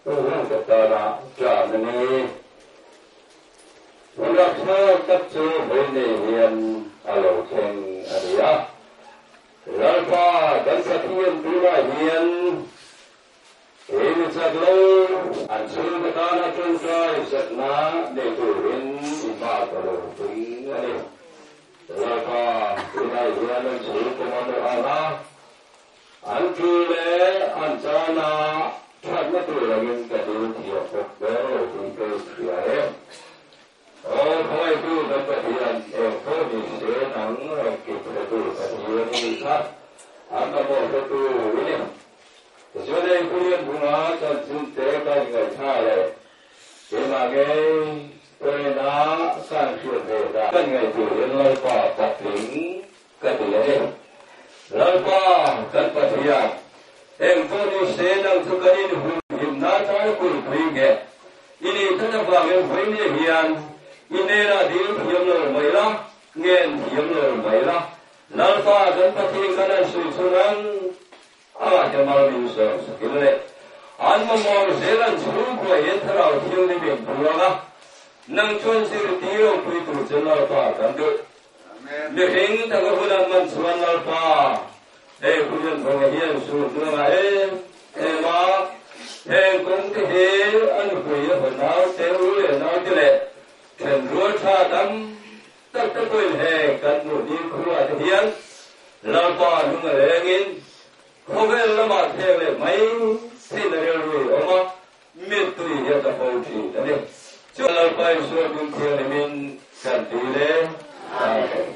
zawng te tana tan a ni. Hun rapthlak tak chu vawi nei hian a lo thleng a ni a. Lalpa kan Pathian tunah hian kei mi chak lo an chhungte tana tawngtai zatna nei turin i hma ka lo pung a ni. Lalpa tunah hian an chhungte mamawh anga an thu leh an chana thatna tur angin ka dil thiam bawk dawn lo tih ka inhria e. Aw khawngaihtu kan Pathian, eng pawh ni se nang engkim hretu Pathian i nih kha, an mamawh hretu i ni. Tichuan hei Pulian bunga chanchin te ka inngaihthla leh keimah ngei pawina kan hriat ve dan kan ngaihtuahin Lalpa patling Ka ti a ni. Lalpa, kan Pathian, eng pawh ni se nang chu kan inhumhim nan tan kulhpui nge i nih tlat avangin vawinia hian i hnenah dil thiam lo mai la, ngen thiam lo mai la. Lalpa, kan Pathian kan han sawi chu nang a kemal min sawm sakin le. An mamawh zel an chhungkua hian Thlarau Thianghlim in buang a, nang chuan zirtir ropui tur che Lalpa kan duh. Mihring tak a hun an man chuan Lalpa, hei hun an vawng hian sur hnuangah em em a, heng kawng te hi a nupui a haw nau te u leh nau te leh thenrual tha tam tak te pawhin heng kan hmuh ni khuaah te hian Lalpa hnung a lengin khawvel lamah thleng leh mai theihna rilru i awm a, Mittui hi a ta fo thin a ni. Chu Lalpa Isua hming thianghlimin kan ti le. Amen.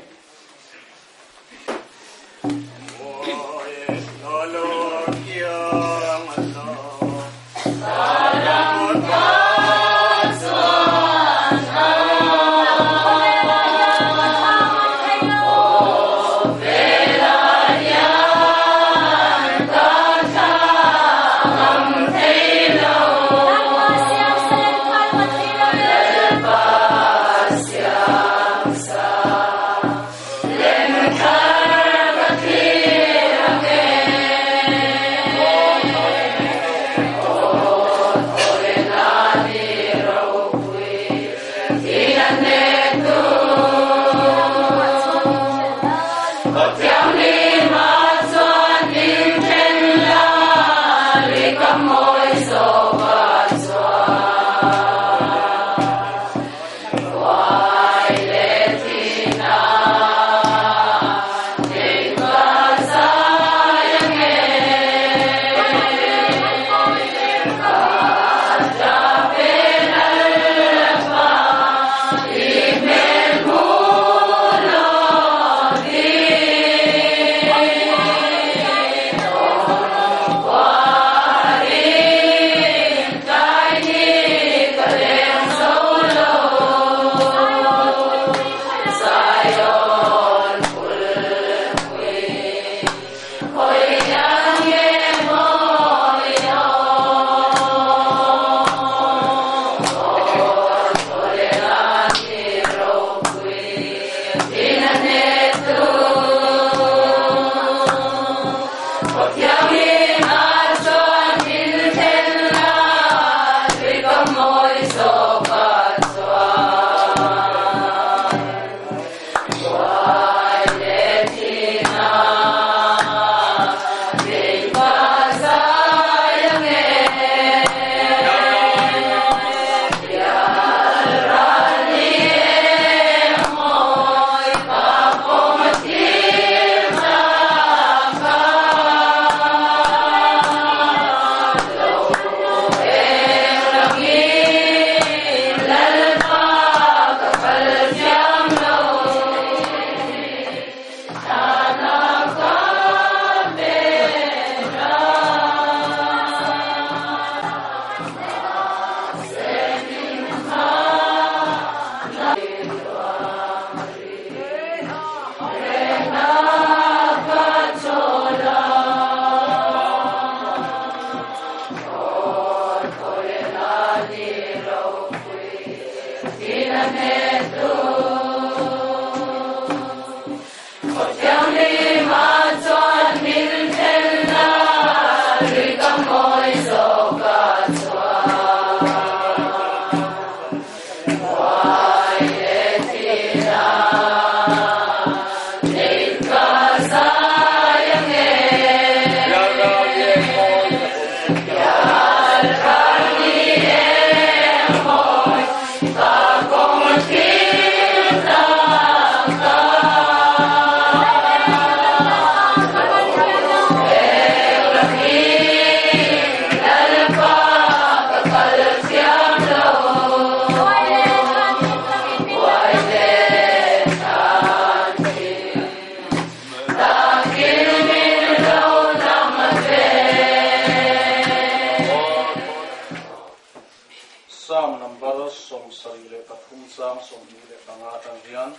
Psalm number 73 chang 25 atang hian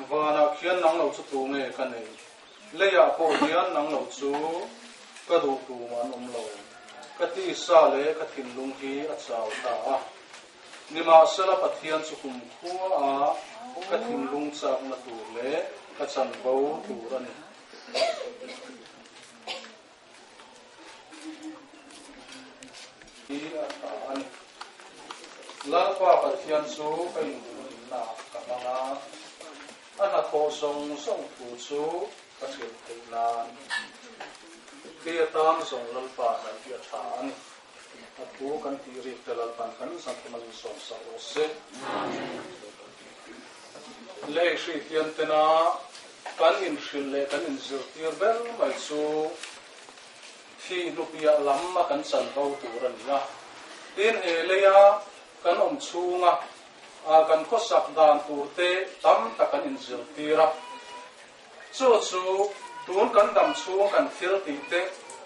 Vanah khian nang lo chu tu nge ka nei? Leiah pawh hian nang lo chu ka duh tum an awm lo. Ka tisa leh ka thinlung hi a chau ta a. Nimahsela Pathian chu kumkhua a ka thinlung chakna tur leh ka chanvo tur a ni. Hi a tha a ni. Lalpa Pathian chu ka inhmuhna ka hmang a, a hnathawh zawng zawng thu chu ka hrilh theih nan. Kei atan zawng Lalpa hnaih hi a tha a ni. A thu kan tih rik te Lalpan kan zan thum a insawm sak rawh se. Lei hri hian tena kan inhrilh leh kan inzirtir ber mai chu thi hnupiah lam a kan chanvo tur a ni a. Tin he leia kan awm chhunga kan khawsak dan tur te tam tak kan inzirtir a. Chu chu tun kan dam chhung kan thil tih te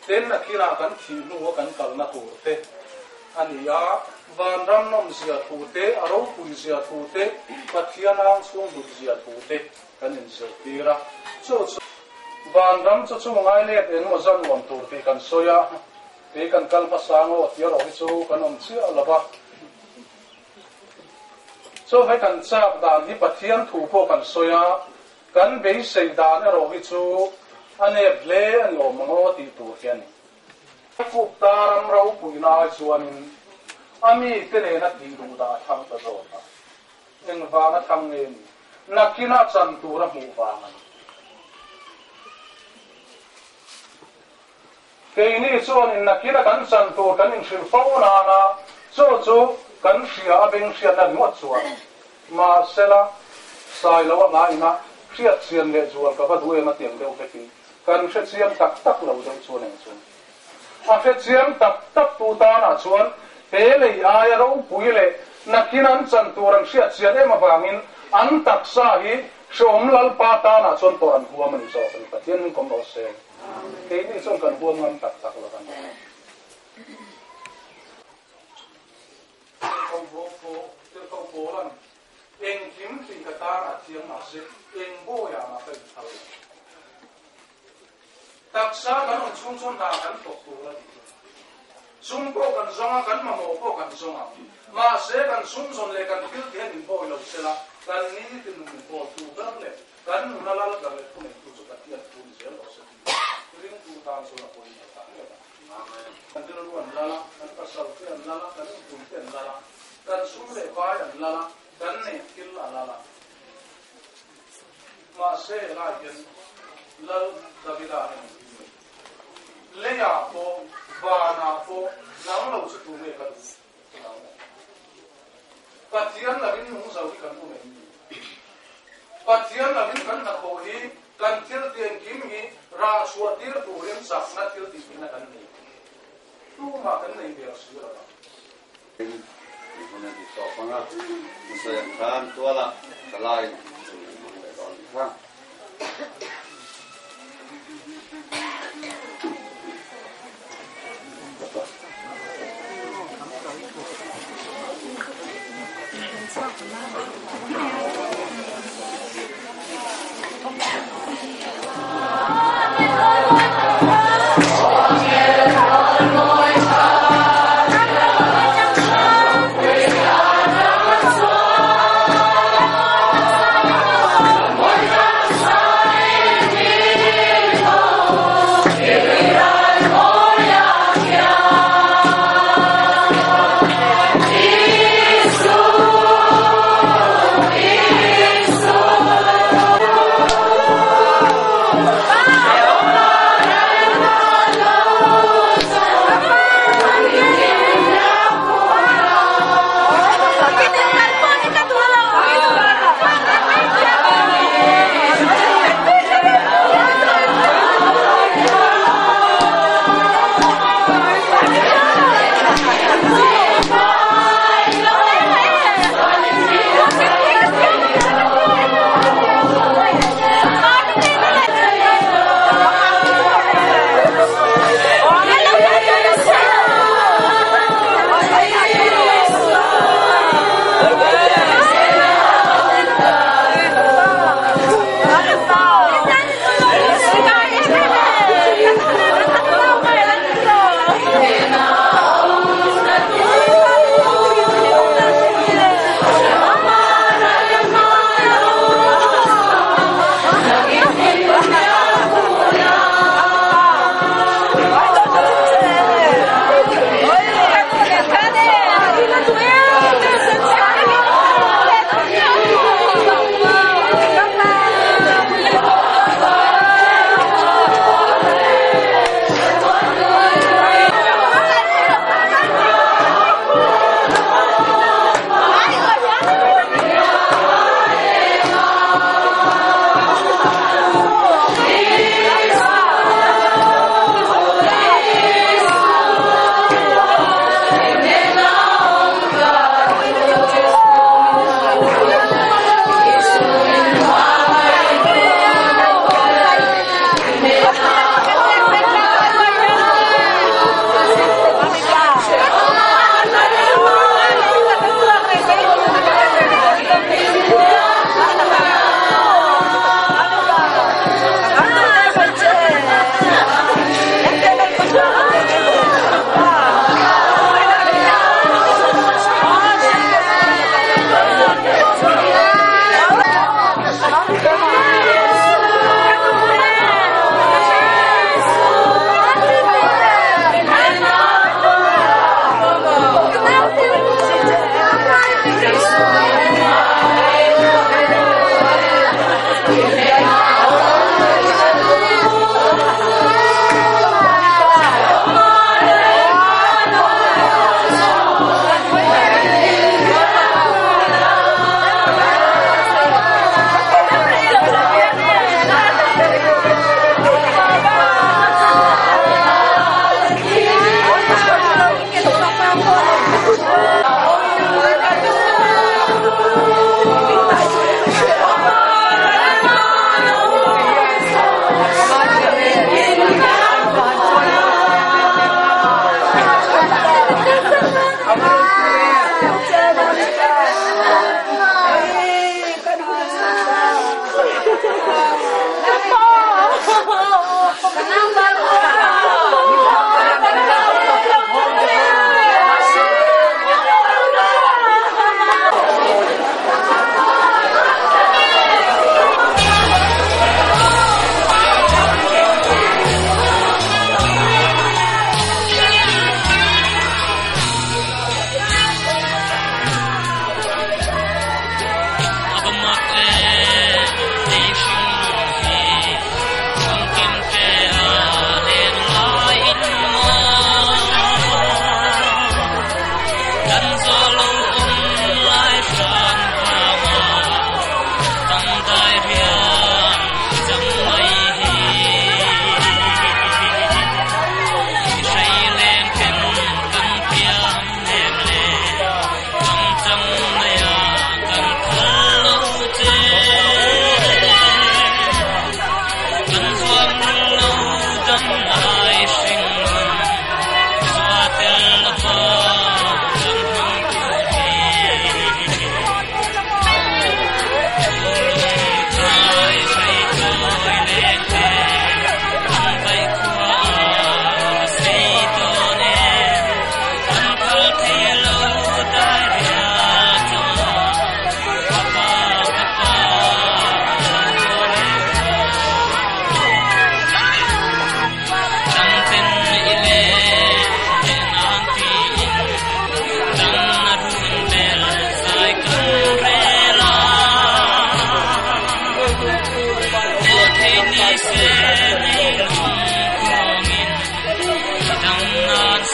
ten a kinah kan thih hnu a kan kalna tur te a ni a. Vanram nawm zia thu te, a ropui zia thu te, Pathian ang chhung hlut zia thu te kan inzirtir a. Chu chu vanram chu chu ngai let engemaw zan nuam tur tih kan sawi a, kei kan kal hmasa ngaw tia rawh hi chu kan awm chiah lo va. Chu vai kan chak dan hi Pathian thu pawh kan sawi a, kan beisei dan erawh hi chu a nep hle a ni awm ngaw tih tur hi a ni. Kup ta ram ropui na ai chuanin a mi te nena tih duh dah a thang ta zawk a. Engvang a thang nge ni? Nakina chan tur a hmuh vang a ni. Keini chuanin nakina kan chan tur kan inhrilh fo nana chu chu kan hria a beng hriatna ringawt chuan mahsela sai lo a ngaina hriat chian leh zual ka va duh em a tiang deuh vekin kan hre chiang tak tak lo deuh chuan eng chuan a hre chiang tak tak tu tanah chuan he lei aia ropui leh nakin an chan tur an hriat chian em awangin an taksa hi hreawm lalpa tanah chuan tawrh an huam a ni zawk a ni. Pathian min kawm rawh se. Keini chuan kan huam ngam tak tak lo kan. Eng kim ti ka tan a thiang ma se eng boya ma ka in thal. Taksa kan awm chhung chuan hna kan thawk tur a ni. Sum pawh kan zawnga kan mamawh pawh kan zawnga. Mahse kan sum zawn leh kan thil te hian min bawi lo sela kan ni tin min bawl tu ber leh kan nuna lal ber leh thu nei tu chu Pathian thu ni zel rawh se tih ring tu tan chuan a pawimawh tak ngei a. Kan rilru an lal a, kan pasal te an lal a, kan inpui te an lal a, kan sum leh vai an lal a, kan nei thil a lal a. Mahse helai hian Lal Davida hian an ti mai. Leiah pawh, vanah pawh, nang lo chu tu nge ka duh? Pathian lovin nung zo hi kan um em ni? Pathian lovin kan hnathawh hi kan thil tiang kim hi rah chhuah tir turin chakna thil tih theihna kan nei. Tu mah kan nei der si lo va. Hun a ti tawp ang a, sawi ang khan tuala thalai hmang leh dawn ni kha.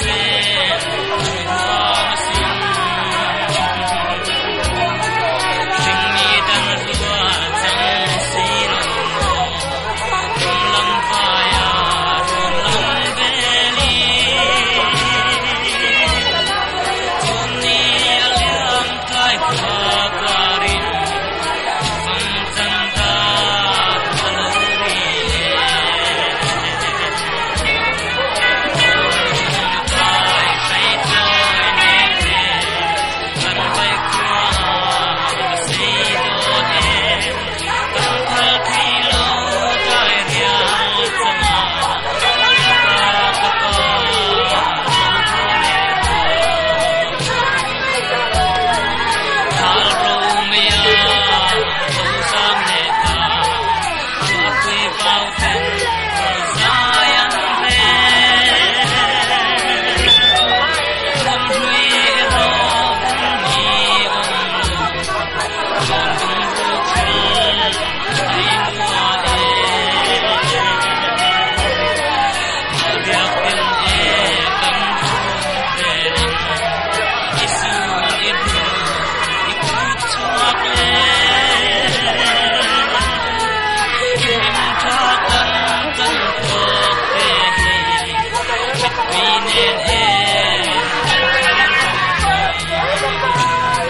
sen huam asin. Hring mi dang rual chang si lo maw, tum lam vaia ruang lam veli. Chun ni a liam tlai khua karin, fam chan dar a lo ri e. Tlai hrei chawi nek te, kan vai khua a sei dawn em. Kan phal thei lo dai rial changa, ka pa ka pa lo haw leh rawh. Thal ro mei a tho zam leh ta, ruahpui vau ten rawn zai an rel. Thuam hlui erawh bum ni awm lo, rawn dum ruk hril ai mual e. Riak tin e kan hun velin, i sun i hnu i kut chhuak le. Hlim tha kan kan tawk te hi, mittui nen em kan thlen reng mai.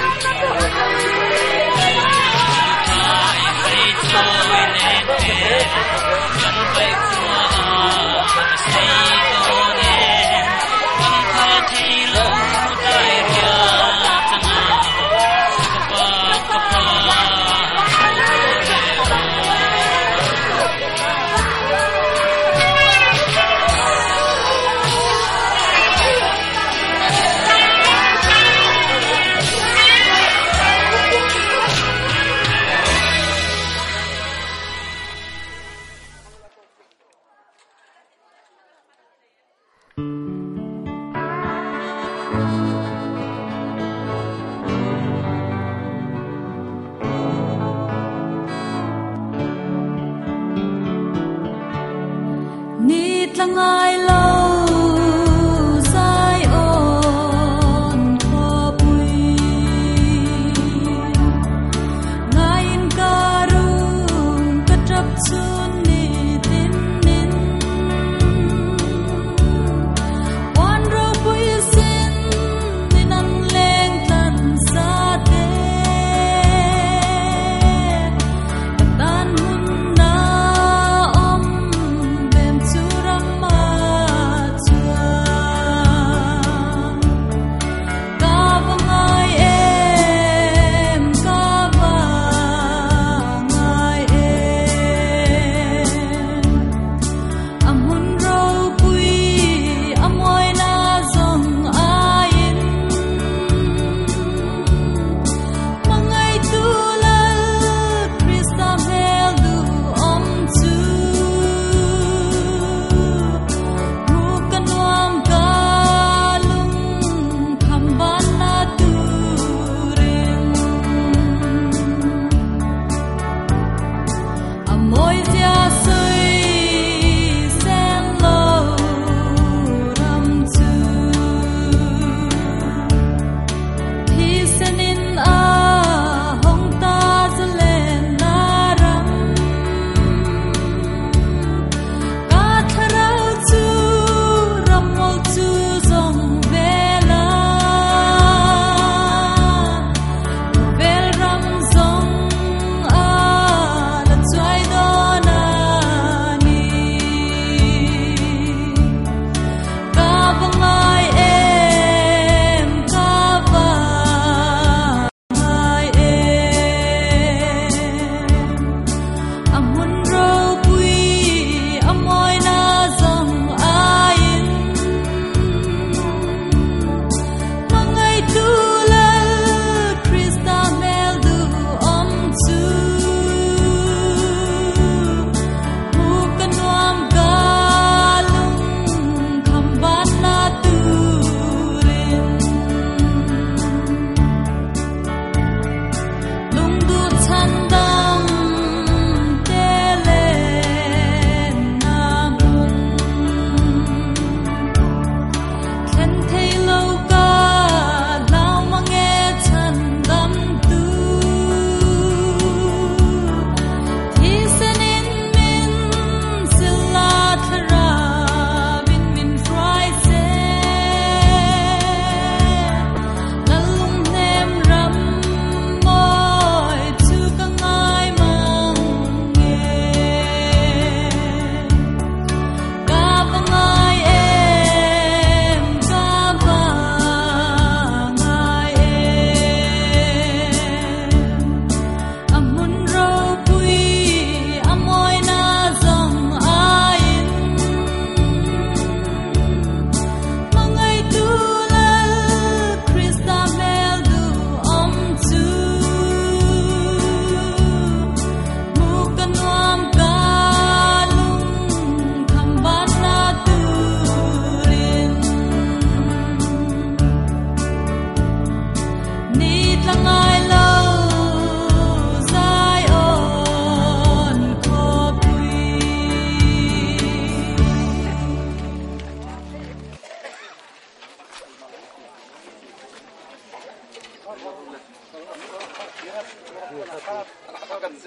Tlai hrei chawi nek te, kan vaih khua a va sei dawn em. Kan phal thei lo dai rial changa, ka pa ka pa lo haw leh rawh.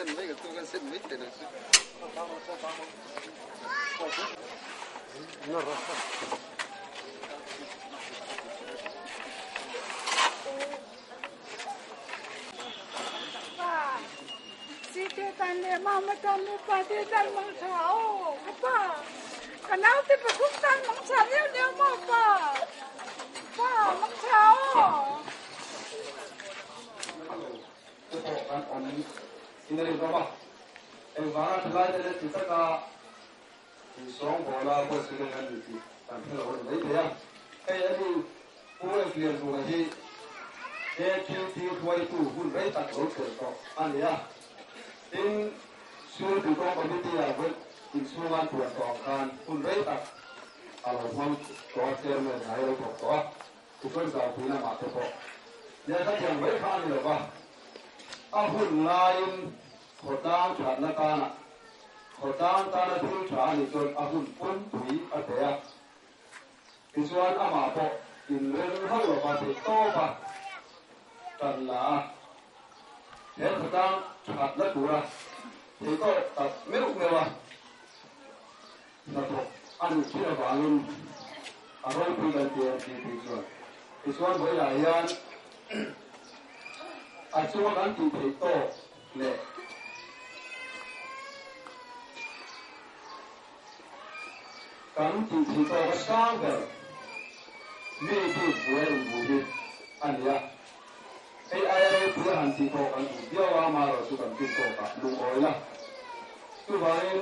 Sen mai ka tu kan sen mai te nang chu. Pa, Site tan leh Mama tan leh Pate tan mang tha aw ka pa, ka naute pathum tan mang tha liau liau maw pa, pa mang tha aw. Te pawh kan awm in a rinawm a, engvanga thalaite leh ti taka insawngbawl a buatsaih reng a ni tih kan hre lo a ni maithei a. Hei a ni Pu Engklianzunga hi AQT hruaitu hun rei tak lo chelh tawh a ni a, tin Sultuikawng Committee-ah vawi inchhunga an puan tawh ang khan hun rei tak a lo hmang tawh a, Chairman hna hi a lo thawk tawh a. Tichuan zaupui lamah te pawh lehkha thiam mai kha a ni lo va, a hun laiin khawtlang thatna tana khawtlang tana thil tha a nih chuan a hun pumpui a pe a. Tichuan amah pawh inrem hauh lova theih tawp a tan la a, he khawtlang thatna tura theih tawp tak meuh meuh a hnathawk a nih thin avangin a ropui kan ti a ti tih chuan tichuan vawilah hian a chunga kan tih theih tawk leh kan tih theih tawk a sang ber mi bik buai inbu hi a ni a, hei aia ropui a han tih pawh kan duh viau a, amaherawhchu kan tum tawkah lungawi la. Chuvangin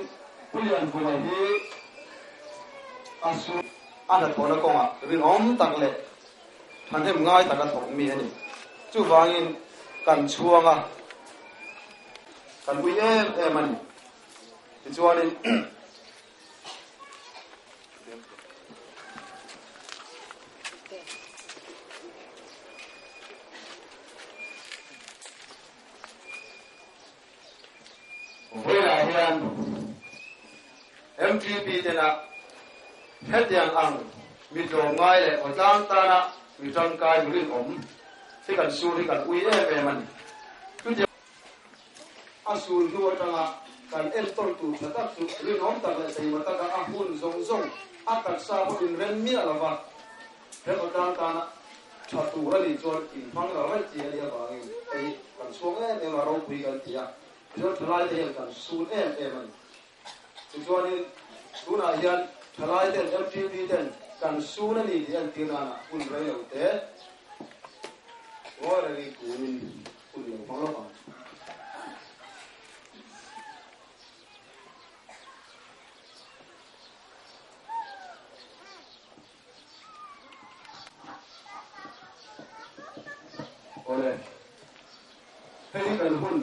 Pu Lianvunga hi a su. A hnathawhna kawngah rinawm tak leh thahnem ngai taka thawk mi a ni. Chuvangin kan chhuang a, kan ui em em a ni. Tichuanin. Vawilah hian MTP tena hetiang ang mi tlawmngai leh khawtlang tana mi tangkai mi rinawm hi kan sur hi kan ui em em a ni. Chutiang a sur hnu atanga kan enkawl tur tha tak chu rinawm tak leh taima taka a hun zawng zawng a taksa pawh inrem miah lova He khawtlang tana tha tur a nih chuan inhmang lo raih chi a nih avangin hei hi kan chhuak em em a, ropui kan ti a, tichuan thalaite hian kan sun em em a ni. Tichuanin tunah hian thalaiten MTP ten kan sun a ni tih entir nana hun rei lo te ngawi rengin kunin hun lo hmang lawk ang. Awle, hei hi kan hun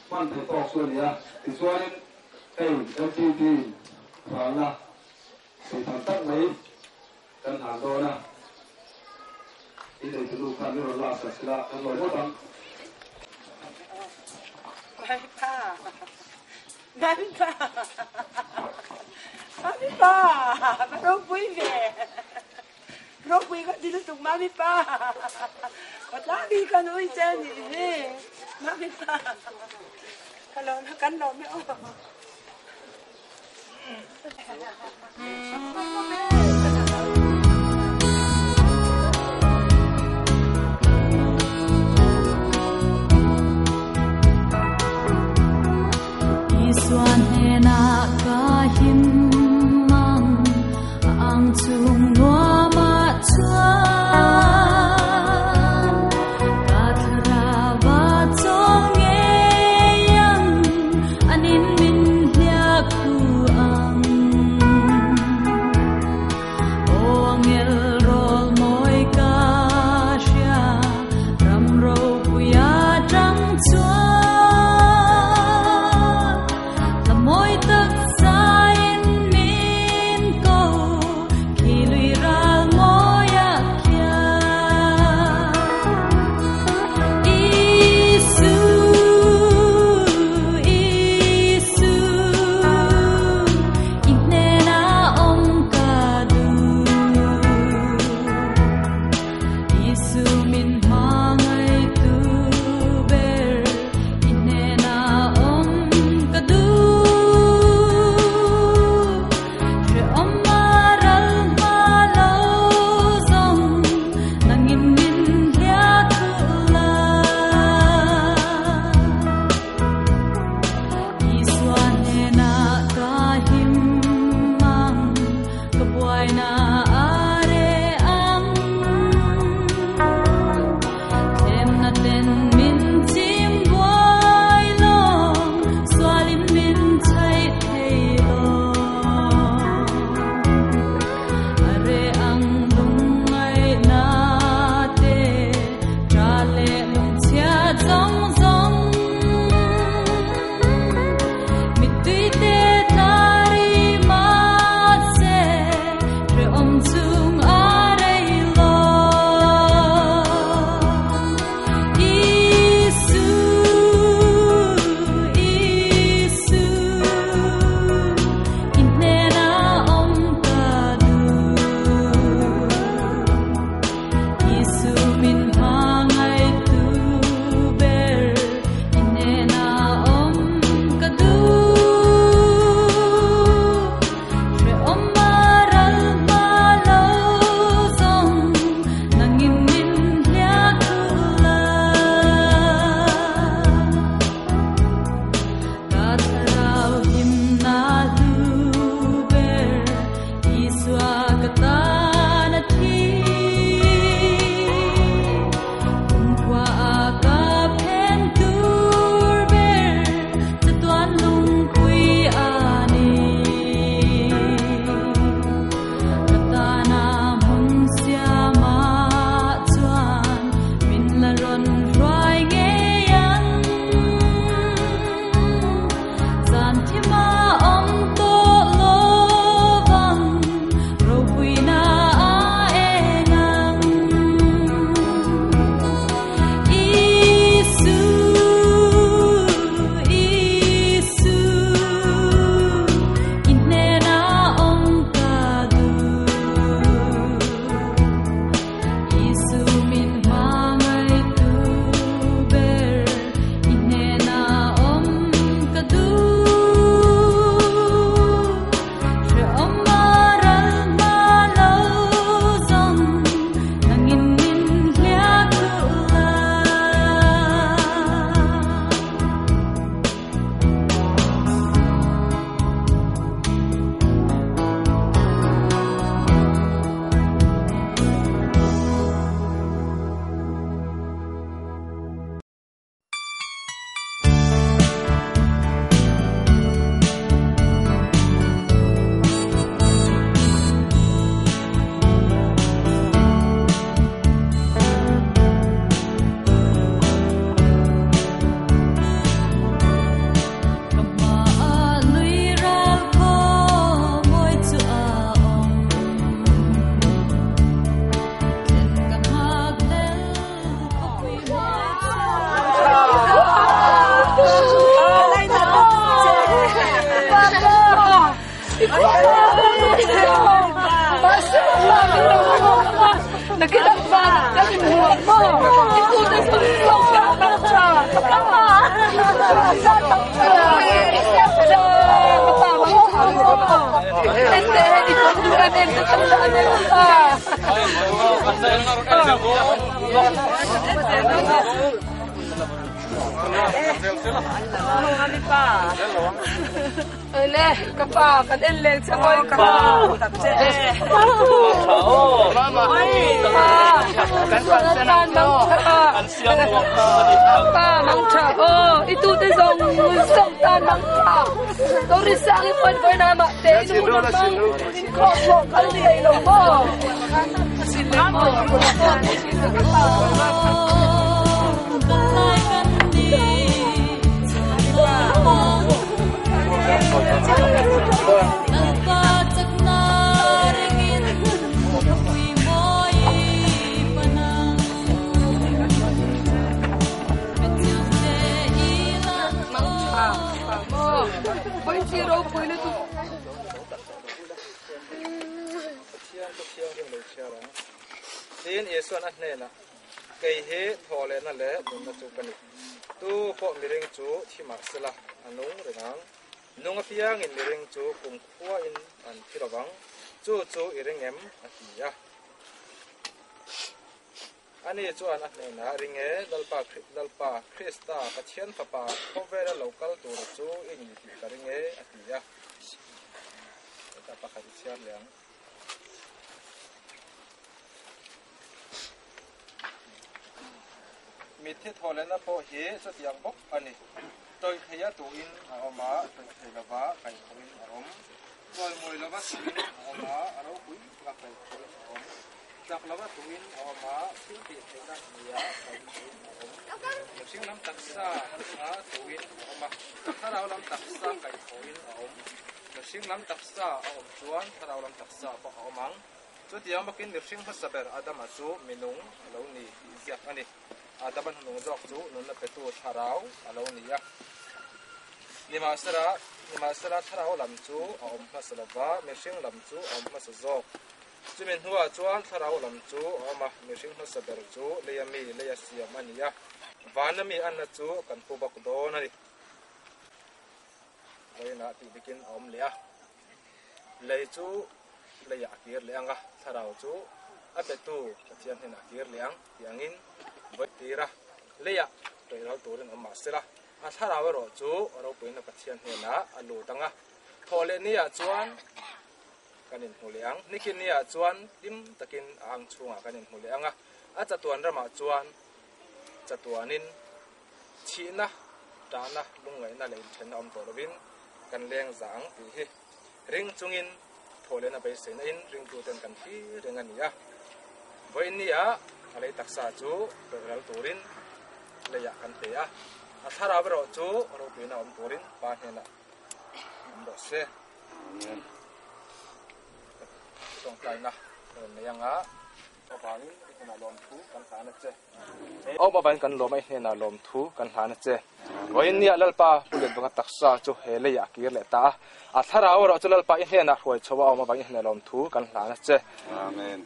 hman theih tawk chu a ni a, tichuanin hei MTP in ralna thei tham tak mai kan hlan dawn a, i neitunu khan min rawn laksak sila kan lawm ngawt ang. Mami pa, mami pa, mami pa, ka ropui ve, ropui ka ti lutuk mami pa, khawtlang hi ka nui che a nih hi, mami pa, ka lawm e, kan lawm e aw. Isua hnenah ka him ang, a ang chung nuamah chuan ka thlarau a chawl ngei ang, anin min hliak thu ang. Le ka pa kan en leng che oi ka pa pa mang tha o i tu te zong zong tan mang tha to ri sang i phone voi na ma te nu na mang in kho kho kal ni ei lo mo sin le mo Tin Isuan a hnenah, Kei hi thaw lehna leh nunna chu ka ni. Tu pawh miring chu thi mah sela a nung reng ang. Nung apiangin miring chu kumkhuain an thi lo vang. Chu chu i ring em? a ti a. Ani chuan a hnenah, Ring e, Lalpa, Lalpa, Krista, Pathian Fapa, khawvela lo kal tura chu i ni tih ka ring e, a ti a. Heta pakhat i chhiar leh ang. Mitthi thawhlehna pawh hi chutiang bawk a ni. Tawih theia tuin a awm a, tawih thei lova kaihthawhin a awm. Chawimawi lova tuin a awm a, a ropui taka kaihthawhin a awm. Chak lova tuin a awm a, thil tih theihna nia kaihthawhin a awm. Mihring lam taksa a tuin a awm a, thlarau lam taksa kaihthawhin a awm. Mihring lam taksa a awm chuan thlarau lam taksa pawh a awm ang. Chutiang bawkin mihring hmasa ber Adama chu minung a lo ni tih ziak a ni. Adama hnunung zawk chu nunna petu thlarau a lo ni a. Nimahsela, nimahsela thlarau lam chu a awm hmasa lo va, mihring lam chu a awm hmasa zawk. Chumi hnuah chuan thlarau lam chu a awm a, mihring hmasa ber chu leia mi, leia siam a ni a. Vana mi anna chu kan pu bawk dawn a ni. Vawiinah tih dikin a awm leh a. Lei chu leiah a kir leh ang a, thlarau chu a petu Pathian hnenah a kir leh ang tih angin vawi tir a, leiah tawihral turin awm mah sela, a thlarau erawh chu ropuina Pathian hnenah a lut ang a, thawh leh niah chuan kan inhmu leh ang. Nikin niah chuan hlim takin a ang chhungah kan inhmu leh ang a, a chatuan ramah chuan chatuanin Thihna, tahna, lungngaihna leh inthenna awm tawh lovin kan leng za ang tih hi ring chungin thawhlehna beiseina in ringtuten kan thlir reng a ni a. Vawiin nia a lei taksa chu tawihral turin leiah kan pe a, a thlarau erawh chu ropuina awm turin Pa hnenah awm rawh se. Tawngtaina rawn nei anga avangin i hnenah lawmthu kan hlan a che. Awm avangin kan lawm a, i hnenah lawmthu kan hlan a che. Vawiin nia Lalpa pu Lianvanga taksa chu he leiah a kir leh ta a, a thlarau erawh chu Lalpa i hnenah hruai chho a awm avangin i hnenah lawmthu kan hlan a che. Amen.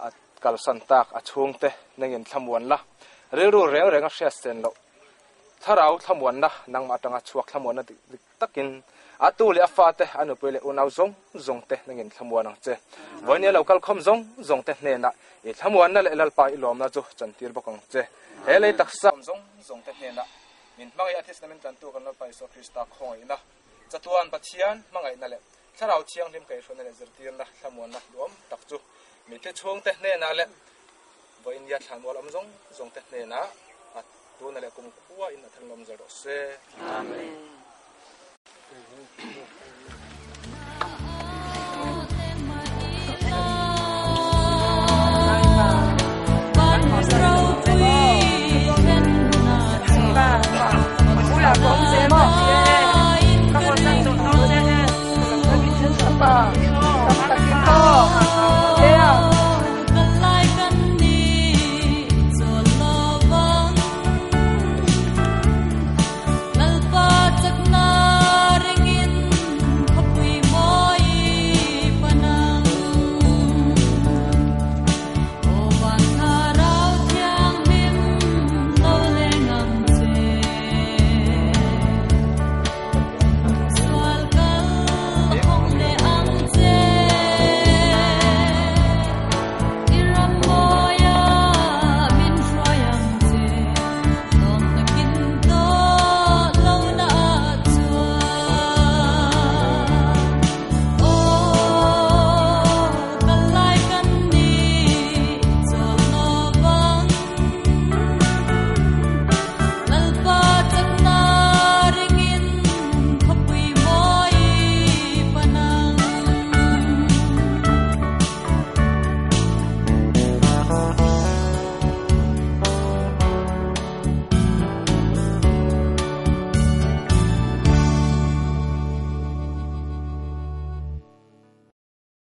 A kalsan tak a chhungte nengin thlamuan la, rilru reng reng a hriat sen loh thlarau thlamuanna nangmah atanga chhuak thlamuanna dik dik takin a tu leh a fate, a nupui leh unau zawng zawng te nangin thlamuan ang che. Vawinia lo kalkhawm zawng zawng te hnenah i thlamuanna leh Lalpa i lawmna chu chantir bawk ang che. He lei taksa zawng zawng te hnenah min hmangaih a thisna min tlantu kan Lalpa Isua Krista khawngaihna, chatuan Pathian hmangaihna leh Thlarau Thianghlim kaihhruaina leh zirtirna thlamuanna duhawm tak chu mitthi chhungte hnenah leh Vawinia thlanmual awm zawng zawng te hnenah a tuna leh kumkhua in a thanlawm zel rawh se. Amen.